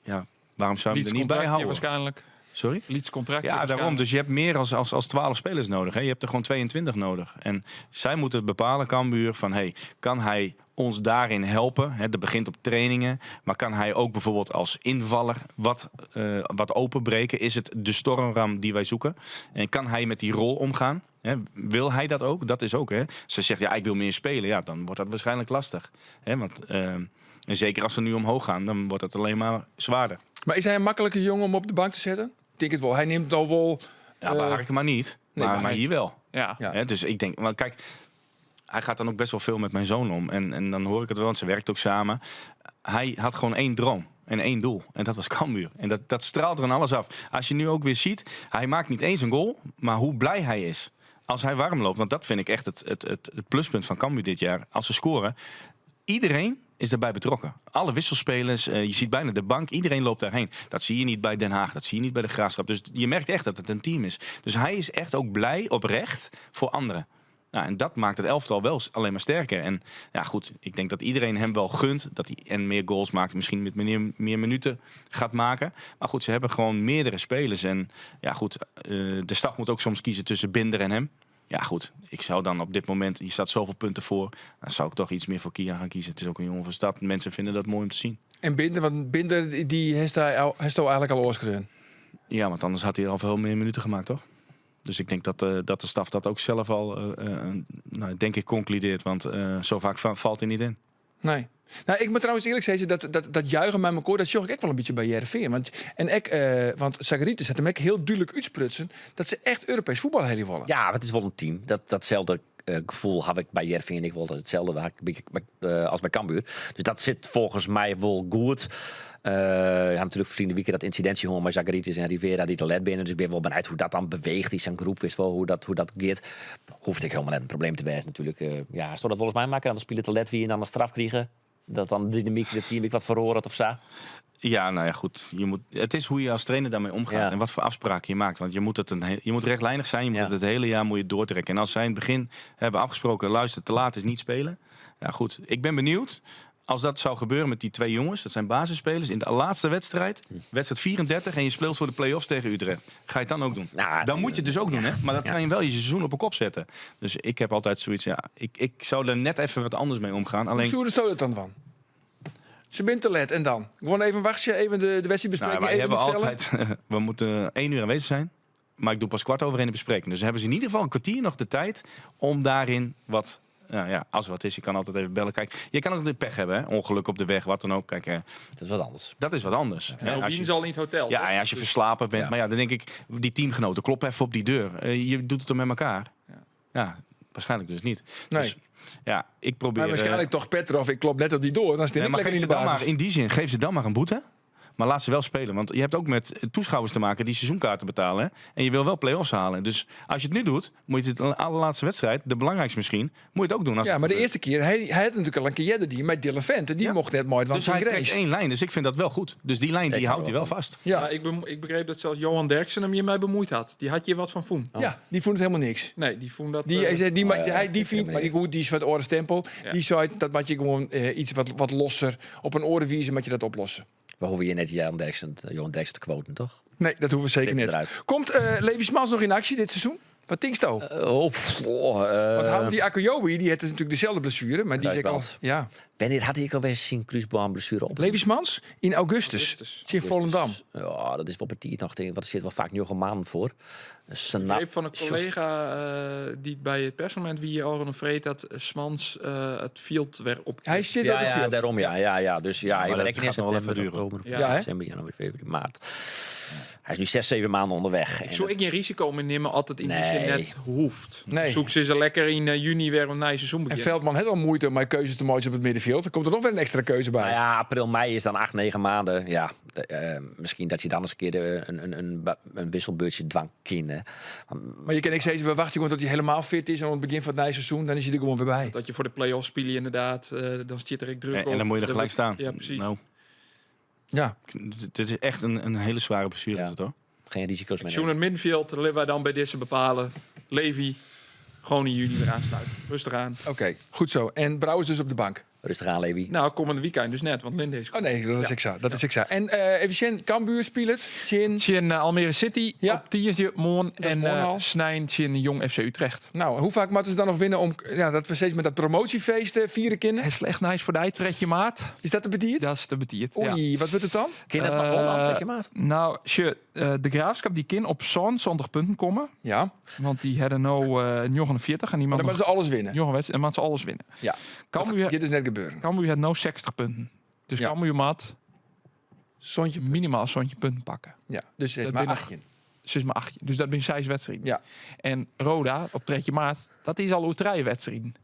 Ja, waarom zou je hem Leeds er niet bij contractje houden? waarschijnlijk. Sorry? Leeds contractje Ja, daarom. Dus je hebt meer als, als 12 spelers nodig. Hè. Je hebt er gewoon 22 nodig. En zij moeten bepalen, Cambuur, van hey, kan hij ons daarin helpen? Hè, dat begint op trainingen. Maar kan hij ook bijvoorbeeld als invaller wat openbreken? Is het de stormram die wij zoeken? En kan hij met die rol omgaan? Hè, wil hij dat ook? Dat is ook. Hè. Ze zegt, ja, ik wil meer spelen. Ja, dan wordt dat waarschijnlijk lastig. Hè, want, en zeker als ze nu omhoog gaan, dan wordt het alleen maar zwaarder. Maar is hij een makkelijke jongen om op de bank te zetten? Ik denk het wel. Hij neemt al wel... Ja, bij Harkema maar niet. nee, maar, maar hier wel. Ja. Ja. Hè, dus ik denk, want kijk, hij gaat dan ook best wel veel met mijn zoon om. En dan hoor ik het wel, want ze werkt ook samen. Hij had gewoon één droom en één doel. En dat was Cambuur. En dat straalt er aan alles af. Als je nu ook weer ziet, hij maakt niet eens een goal, maar hoe blij hij is. Als hij warm loopt, want dat vind ik echt het pluspunt van Cambuur dit jaar. Als ze scoren, iedereen is daarbij betrokken. Alle wisselspelers, je ziet bijna de bank, iedereen loopt daarheen. Dat zie je niet bij Den Haag, dat zie je niet bij de Graafschap. Dus je merkt echt dat het een team is. Dus hij is echt ook blij, oprecht, voor anderen. Nou, en dat maakt het elftal wel alleen maar sterker. En ja, goed, ik denk dat iedereen hem wel gunt dat hij en meer goals maakt, misschien met meer minuten gaat maken. Maar goed, ze hebben gewoon meerdere spelers. En ja, goed, de staf moet ook soms kiezen tussen Binder en hem. Ja, goed, ik zou dan op dit moment, je staat zoveel punten voor, dan zou ik toch iets meer voor Kia gaan kiezen. Het is ook een jongen van stad. Mensen vinden dat mooi om te zien. En Binder, want Binder die heeft daar al, heeft al eigenlijk al oorskreun. Ja, want anders had hij al veel meer minuten gemaakt, toch? Dus ik denk dat de staf dat ook zelf al, denk ik, concludeert. Want zo vaak valt hij niet in. Nee. Nou, ik moet trouwens eerlijk zeggen, dat juichen met elkaar, dat zag ik ook wel een beetje bij Heerenveen. Want, en ik want Zagaritis had hem ook heel duidelijk uitsprutsen dat ze echt Europees voetbal hebben willen. Ja, maar het is wel een team. Datzelfde gevoel had ik bij Heerenveen. Ik wilde hetzelfde waar ik, ik, als bij Cambuur. Dus dat zit volgens mij wel goed. Ja, natuurlijk vrienden weekend dat incidentie hoor, maar Zagaritis en Rivera die te let binnen. Dus ik ben wel benieuwd hoe dat dan beweegt in zijn groep. Wist wel hoe dat gaat. Hoeft ik helemaal net een probleem te zijn natuurlijk. Ja, zou dat volgens mij maken? Dan spelen te let wie en dan een straf krijgen. Dat dan de dynamiek in het team ik wat verhoort of zo. Ja, nou ja, goed. Het is hoe je als trainer daarmee omgaat en wat voor afspraken je maakt. Want je moet, het een he-, je moet rechtlijnig zijn, je moet het, het hele jaar moet je doortrekken. En als zij in het begin hebben afgesproken, luister, te laat is niet spelen. Ja, goed. Ik ben benieuwd. Als dat zou gebeuren met die twee jongens, dat zijn basisspelers, in de laatste wedstrijd, wedstrijd 34, en je speelt voor de play-offs tegen Utrecht. Ga je het dan ook doen? Dan moet je het dus ook doen, hè? Maar dat kan je wel je seizoen op een kop zetten. Dus ik heb altijd zoiets, ja, ik zou er net even wat anders mee omgaan. Alleen Hoe zou dat dan van? Ze bent te let en dan? Gewoon even wachten, even de wedstrijd bespreken. Wij even hebben opstellen. altijd, we moeten 1 uur aanwezig zijn. Maar ik doe pas 1:15 de bespreking. Dus hebben ze in ieder geval een kwartier nog de tijd om daarin wat... Nou ja, als er wat is, je kan altijd even bellen. Kijk, je kan ook de pech hebben, hè? Ongeluk op de weg, wat dan ook. Kijk, dat is wat anders. Dat is wat anders. Ja, Hè, als Wien je zal in het hotel, Ja, toch? en als je Dus verslapen bent. Ja. Maar ja, dan denk ik, die teamgenoten, klop even op die deur. Je doet het toch met elkaar? Ja, waarschijnlijk dus niet. Nee. Dus, ja, ik probeer, Maar waarschijnlijk toch Petrov, ik klop net op die deur. Dan zit Nee, ik maar lekker geef in ze de dan basis. maar, in die zin, geef ze dan maar een boete. Maar laat ze wel spelen. Want je hebt ook met toeschouwers te maken die seizoenkaarten betalen. Hè? En je wil wel play-offs halen. Dus als je het nu doet, moet je het de allerlaatste wedstrijd, de belangrijkste misschien, moet je het ook doen. Als Ja, het maar de gebeurt. eerste keer, hij had natuurlijk al een keer eerder die met Dylan Vente. Die mocht net mooi, want Dus hij zijn trekt Grace. één lijn. Dus ik vind dat wel goed. Dus die lijn, die Ik houdt hou hij wel wel vast. Ja. Maar ik begreep dat zelfs Johan Derksen hem hiermee bemoeid had. Die had hier wat van voen. Oh. Ja, die vond het helemaal niks. Nee, die vond dat, Die, hij zei, die, Oh, maar, ja, hij, die dat vind vindt, ik maar die goed, die is van het orenstempel. Ja. Die zei dat moet je gewoon iets wat losser op een orenwijze moet je dat oplossen. We hoeven hier net Johan Derksen te quoten, toch? Nee, dat hoeven we zeker Knip niet. eruit. Komt Levi Smans nog in actie dit seizoen? Wat denkst du? Oh, pff, oh, Want hou die Akoyobi, die had natuurlijk dezelfde blessure, maar die zeg ik al. Kruisband. Ja. Wanneer had hij ook alweer zijn kruisbandblessure op? Levi Smans in augustus. Augustus. In Volendam. Ja, dat is wel partier nog, denk ik, want er zit wel vaak nu een maand voor. Ik begreep van een collega die bij het persmoment wie al een vreet dat Smans het field weer op. Hij zit Ja, op het ja, field. daarom, ja, ja, ja. Dus ja, Maar ik dat ben in gaat nog wel even september, duren. oktober, Ja. Ja, hè? december, januari, februari, maart. Hij is nu 6, 7 maanden onderweg. Ik zou ik geen risico meer nemen als het in die zin Nee. net hoeft. Nee. Zoek ze ze lekker in juni weer een nieuw seizoen En beginnen. Veldman heeft al moeite om mijn keuzes te maken op het middenveld. Er komt er nog weer een extra keuze bij. Nou ja, april, mei is dan 8, 9 maanden. Ja, misschien dat je dan eens een keer een wisselbeurtje dwang kan. Maar je kan ik zeggen, we wachten gewoon tot hij helemaal fit is. En aan het begin van het nieuwe seizoen, dan is hij er gewoon weer bij. Dat je voor de play-offs spelen inderdaad, dan zit er ik druk En, op. en dan moet je er gelijk staan. Ja, precies. Nou, Ja. dit is echt een hele zware blessure, is het, hoor. Geen risico's meer. Sjoen het middenveld, dat wij dan bij deze bepalen. Levi, gewoon in juni weer aansluiten. Rustig aan. Oké, goed zo. En Brouwers dus op de bank. Rustig aan, Levi. Nou, komende weekend dus net, want Linde is... Oh nee, dat is ik zo. Dat is ik zo. En even Sjen, Cambuur speelt. Sjen. Sjen Almere City Ja. op 10 morgen. Dat is En morgen al. Snijn Sjen Jong FC Utrecht. Nou, hoe vaak moeten ze dan nog winnen om ja, dat we steeds met dat promotiefeest vieren kunnen? Het is echt nice voor de trekje maat. Is dat de bedierd? Dat is de bedierd, Oei, ja. wat wordt het dan? Kun je dat nog wel dan, trekje maat? Nou, tje, de Graafschap die kan op zo'n zondag punten komen. Ja. Want die hadden nou 49 en die Maar man dan moeten ze alles winnen. Johan West en ze alles winnen. Ja. Cambuur, Dit is net gebeuren. Cambuur had nou 60 punten. Dus Ja. Cambuur maat Zontje minimaal zontje punten pakken. Ja, dus het is Dat maar binnen- achtje. Ze is maar achtje. Dus dat zijn 6 wedstrijden. Ja. En Roda op trekje maat, dat is al hoe drie wedstrijden.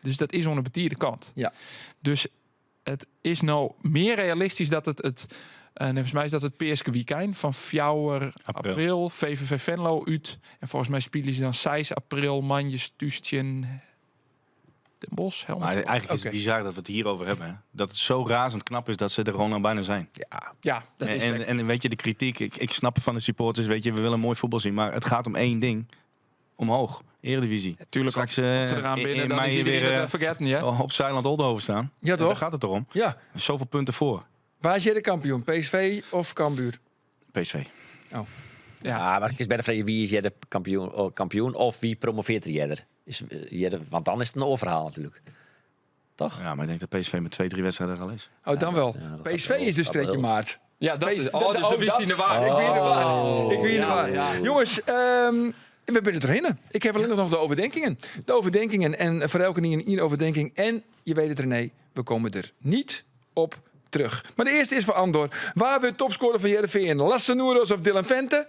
Dus dat is onder betierde kant. Ja. Dus het is nou meer realistisch dat het volgens mij is dat het PSK weekend van 4 April. april, VVV Venlo uit. En volgens mij spelen ze dan 6 april, Manjes, Tuustjen, Den Bosch, Helmond. Maar eigenlijk is het Oké. bizar dat we het hierover hebben. Hè? Dat het zo razend knap is dat ze er gewoon al bijna zijn. Ja. Ja, dat is En, het. en, en weet je, de kritiek, ik snap van de supporters, weet je, we willen mooi voetbal zien. Maar het gaat om één ding. Omhoog. Eredivisie. Tuurlijk, Straks als ze eraan in- binnen, in dan mei is iedereen weer, het vergeten, ja? op Zeiland Oldhoven staan. Ja, En toch? Daar gaat het erom. Ja. Zoveel punten voor. Waar is jij de kampioen? PSV of Cambuur? PSV. Oh. Ja. Ja, maar ik is bij de vraag wie is jij de kampioen, oh, kampioen of wie promoveert er Jedder? Is, Jedder, want dan is het een oorverhaal natuurlijk. Toch? Ja, maar ik denk dat PSV met 2, 3 wedstrijden er al is. Oh, dan Ja, wel. dat PSV gaat is dus wel. trekje maart. Ja, dat is. PSV Oh, dus oh, dat wist dat- hij de waar. Ik weet het waar. Ik weet het Ja, waar. ja. Jongens, we zijn er doorheen. Ik heb alleen nog de overdenkingen. De overdenkingen en voor elke een één overdenking. En je weet het, René, we komen er niet op terug. Maar de eerste is voor Andor. Waar we topscorer van Heerenveen? Lasse Noeros of Dylan Vente?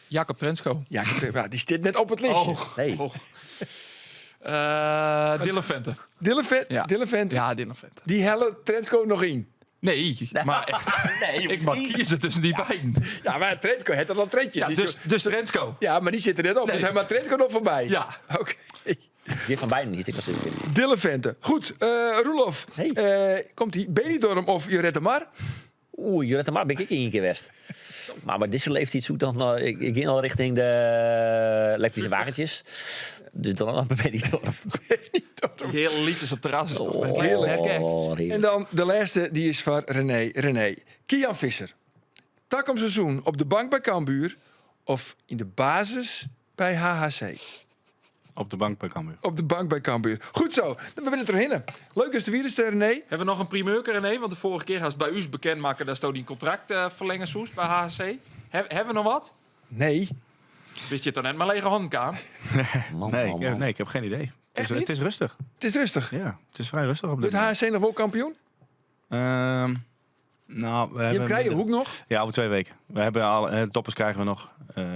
Jacob Trensko. Ja, ja, die zit net op het listje. Oh. Nee. Oh. Dylan Vente. Dylan, Vente, Ja. Dylan Vente. Ja, Dylan Vente. Die helle Trensko nog in. Nee, maar Nee, ik mag kiezen tussen die beiden. Ja, maar Trensko heeft al een trendje. Ja, Die dus Trensko. ja, maar die zit er net op. Nee. Dus hij maakt Trensko nog voorbij. Ja. Oké. Die van beiden niet. Ik was even. Dylan Vente. Goed, Roelof. Hey. Komt die Benidorm of Jorette Mar? Oeh, Jurette Maar ben ik één keer west. Maar bij deze leeftijd zoek dan... ik ging al richting de elektrische wagentjes. Dus dan nog bij Benidorm. Heel liedjes op terras is toch? Oh, Heerlijk. heerlijk. En dan de laatste, die is van René. René. Kian Visser. Tak om seizoen op de bank bij Cambuur of in de basis bij HHC? Op de bank bij Cambuur. Op de bank bij Cambuur. Goed zo, dan ben ik er doorheen. Leuk is de wielerster, René. Hebben we nog een primeur, René? Want de vorige keer als bij u bekendmaken dat stond die een contract verlengen soest bij HHC. Hebben we nog wat? Nee. Wist je het dan net maar lege handen aan? Man, Nee, man, man. nee, ik heb geen idee. Het Echt is, niet? het is rustig. Het is rustig. Ja, het is vrij rustig op dit Wordt moment. HHC nog wel kampioen? Nou, we Je hebben hebt Krijenhoek nog. Ja, over 2 weken. We hebben al, toppers krijgen we nog.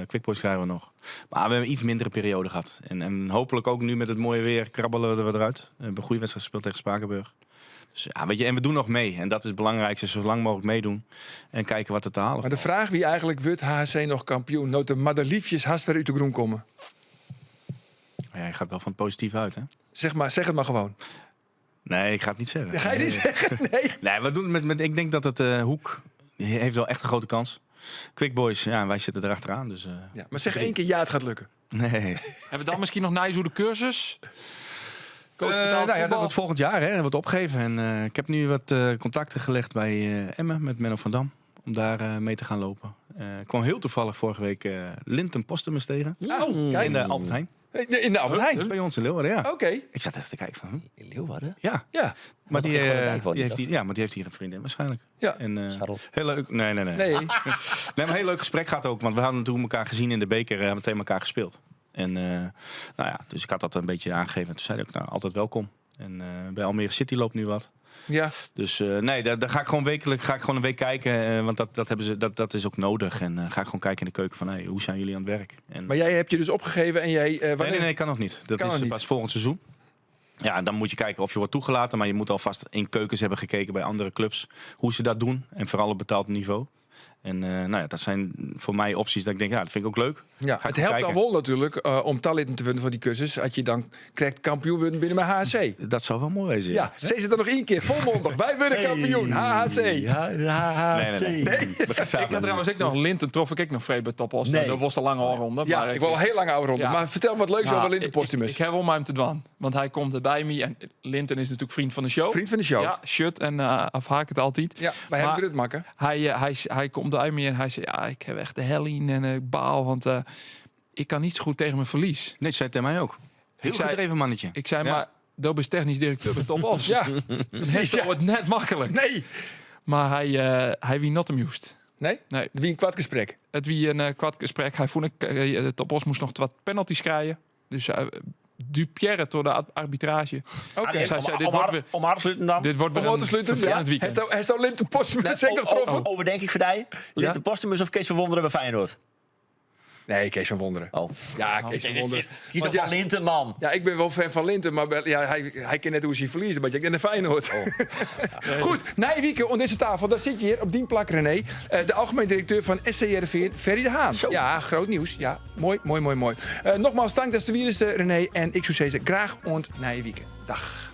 Quick Boys krijgen we nog. Maar we hebben een iets mindere periode gehad. En hopelijk ook nu met het mooie weer krabbelen we er wat eruit. We hebben een goede wedstrijd gespeeld tegen Spakenburg. Dus ja, weet je, en we doen nog mee. En dat is het belangrijkste, zo lang mogelijk meedoen. En kijken wat er te halen Maar de valt. vraag wie eigenlijk wordt HHC nog kampioen? Noot de madeliefjes haast weer uit de groen komen. Ja, je gaat wel van het positief uit, hè? Zeg, maar, zeg het maar gewoon. Nee, ik ga het niet zeggen. Dat ga je niet Nee. zeggen? Nee. Nee, we doen het met, ik denk dat het Hoek heeft wel echt een grote kans. Quick Boys, ja, wij zitten erachteraan. Dus, Ja, maar zeg 1 keer ja, het gaat lukken. Nee. Hebben we dan misschien nog Nijs hoe de cursus? Coach betaald Nou ja, dat voetbal? wordt volgend jaar, hè. Dat wordt opgegeven. En ik heb nu wat contacten gelegd bij Emmen met Menno van Dam. Om daar mee te gaan lopen. Ik kwam heel toevallig vorige week Linton Postumus tegen. Oh, kijk. In de Albert Heijn. In de Albert Heijn? Bij ons in Leeuwarden, ja. Oké. Ik zat echt te kijken van... In Leeuwarden? Ja. Ja. Maar toch geen Gorredijk woont die hij, heeft hier, ja, maar die heeft hier een vriendin waarschijnlijk. Ja. En, Scharrel. heel leuk. Nee, nee, nee. Nee. Nee, maar heel leuk gesprek gaat ook. Want we hadden toen elkaar gezien in de beker. Hebben we tegen elkaar gespeeld. En nou ja, dus ik had dat een beetje aangegeven. En toen zei hij ook, nou, altijd welkom. En bij Almere City loopt nu wat. Ja. Dus eh, nee, daar, daar ga ik gewoon wekelijk ga ik gewoon een week kijken. eh, want dat, dat, hebben ze, dat, dat is ook nodig. En eh, ga ik gewoon kijken in de keuken van hey, hoe zijn jullie aan het werk? En, Maar jij hebt je dus opgegeven en jij... eh, nee, wanneer- nee, nee, kan nog niet. Dat Kan is nog niet. pas volgend seizoen. Ja, en dan moet je kijken of je wordt toegelaten. Maar je moet alvast in keukens hebben gekeken bij andere clubs. Hoe ze dat doen. En vooral op betaald niveau. En eh, nou ja, dat zijn voor mij opties dat ik denk, ja, dat vind ik ook leuk. Ja, Ga ik het gewoon helpt dan kijken. wel natuurlijk eh, om talenten te winnen voor die cursus. Als je dan krijgt kampioen worden binnen mijn HHC. Dat zou wel mooi zijn. Ja, ze zit er nog één keer. Volmondig. Wij worden kampioen. HHC. Ja, Nee, nee, nee. Ik had trouwens ook nog Linten trof ik ook nog vreed bij Topos. Nee. Dat was de lange ronde. Ja, maar ik wil al heel lang oude ronde. Ja. Maar vertel wat leuks Nou, over Linten ik- Postumus. Ik, ik heb wel maar hem te dwan. Want hij komt erbij me. En Linten is natuurlijk vriend van de show. Vriend van de show. Ja, shirt en eh afhaak het altijd. Ja, wij hebben Maar- grut makken. Hij, eh, hij, hij komt bij me en hij zei... Ja, ik heb echt de hel in en eh, ik baal. Want eh, ik kan niet zo goed tegen mijn verlies. Nee, zei het tegen mij ook. Heel Ik zei- gedreven mannetje. Ik zei Ja. maar... Dat is technisch directeur bij Topos. Ja, precies. ja. Het net makkelijk. Nee. Maar hij, eh hij wie not amused. Nee? Nee. Wie een kwart gesprek. Het wie een eh, kwart gesprek. Hij vond ik, eh, Topos moest nog wat penalties krijgen. Dus eh Dupierre door de arbitrage. Oké. Dus hij Om, zei, dit om, wordt haar- weer, om haar te sluiten dan. dit wordt weer Om een te sluiten. Ja. vervelend weekend. Hij is Linten Postumus Nee, zeker o- o- getroffen? Overdenk ik voor die. Linten Postumus of Kees van Wonderen bij Feyenoord? Nee, Kees van Wonderen. Oh. Ja, Kees van Wonderen. Kies Want toch ja, van Linten, man. Ja, ik ben wel fan van Linten, maar bij- ja, hij, hij kent net hoe ze verliezen. Maar ik ben de Feyenoord. Goed, Nijwieke, onder deze tafel, daar zit je hier op die plak, René. Eh, de algemeen directeur van SC Heerenveen, Ferry de Haan. Ja, groot nieuws. Ja, mooi, mooi, mooi, mooi. Eh, nogmaals, dank dat je er weer is, eh, René. En ik zou zeggen, graag ont Nijwieke. Dag.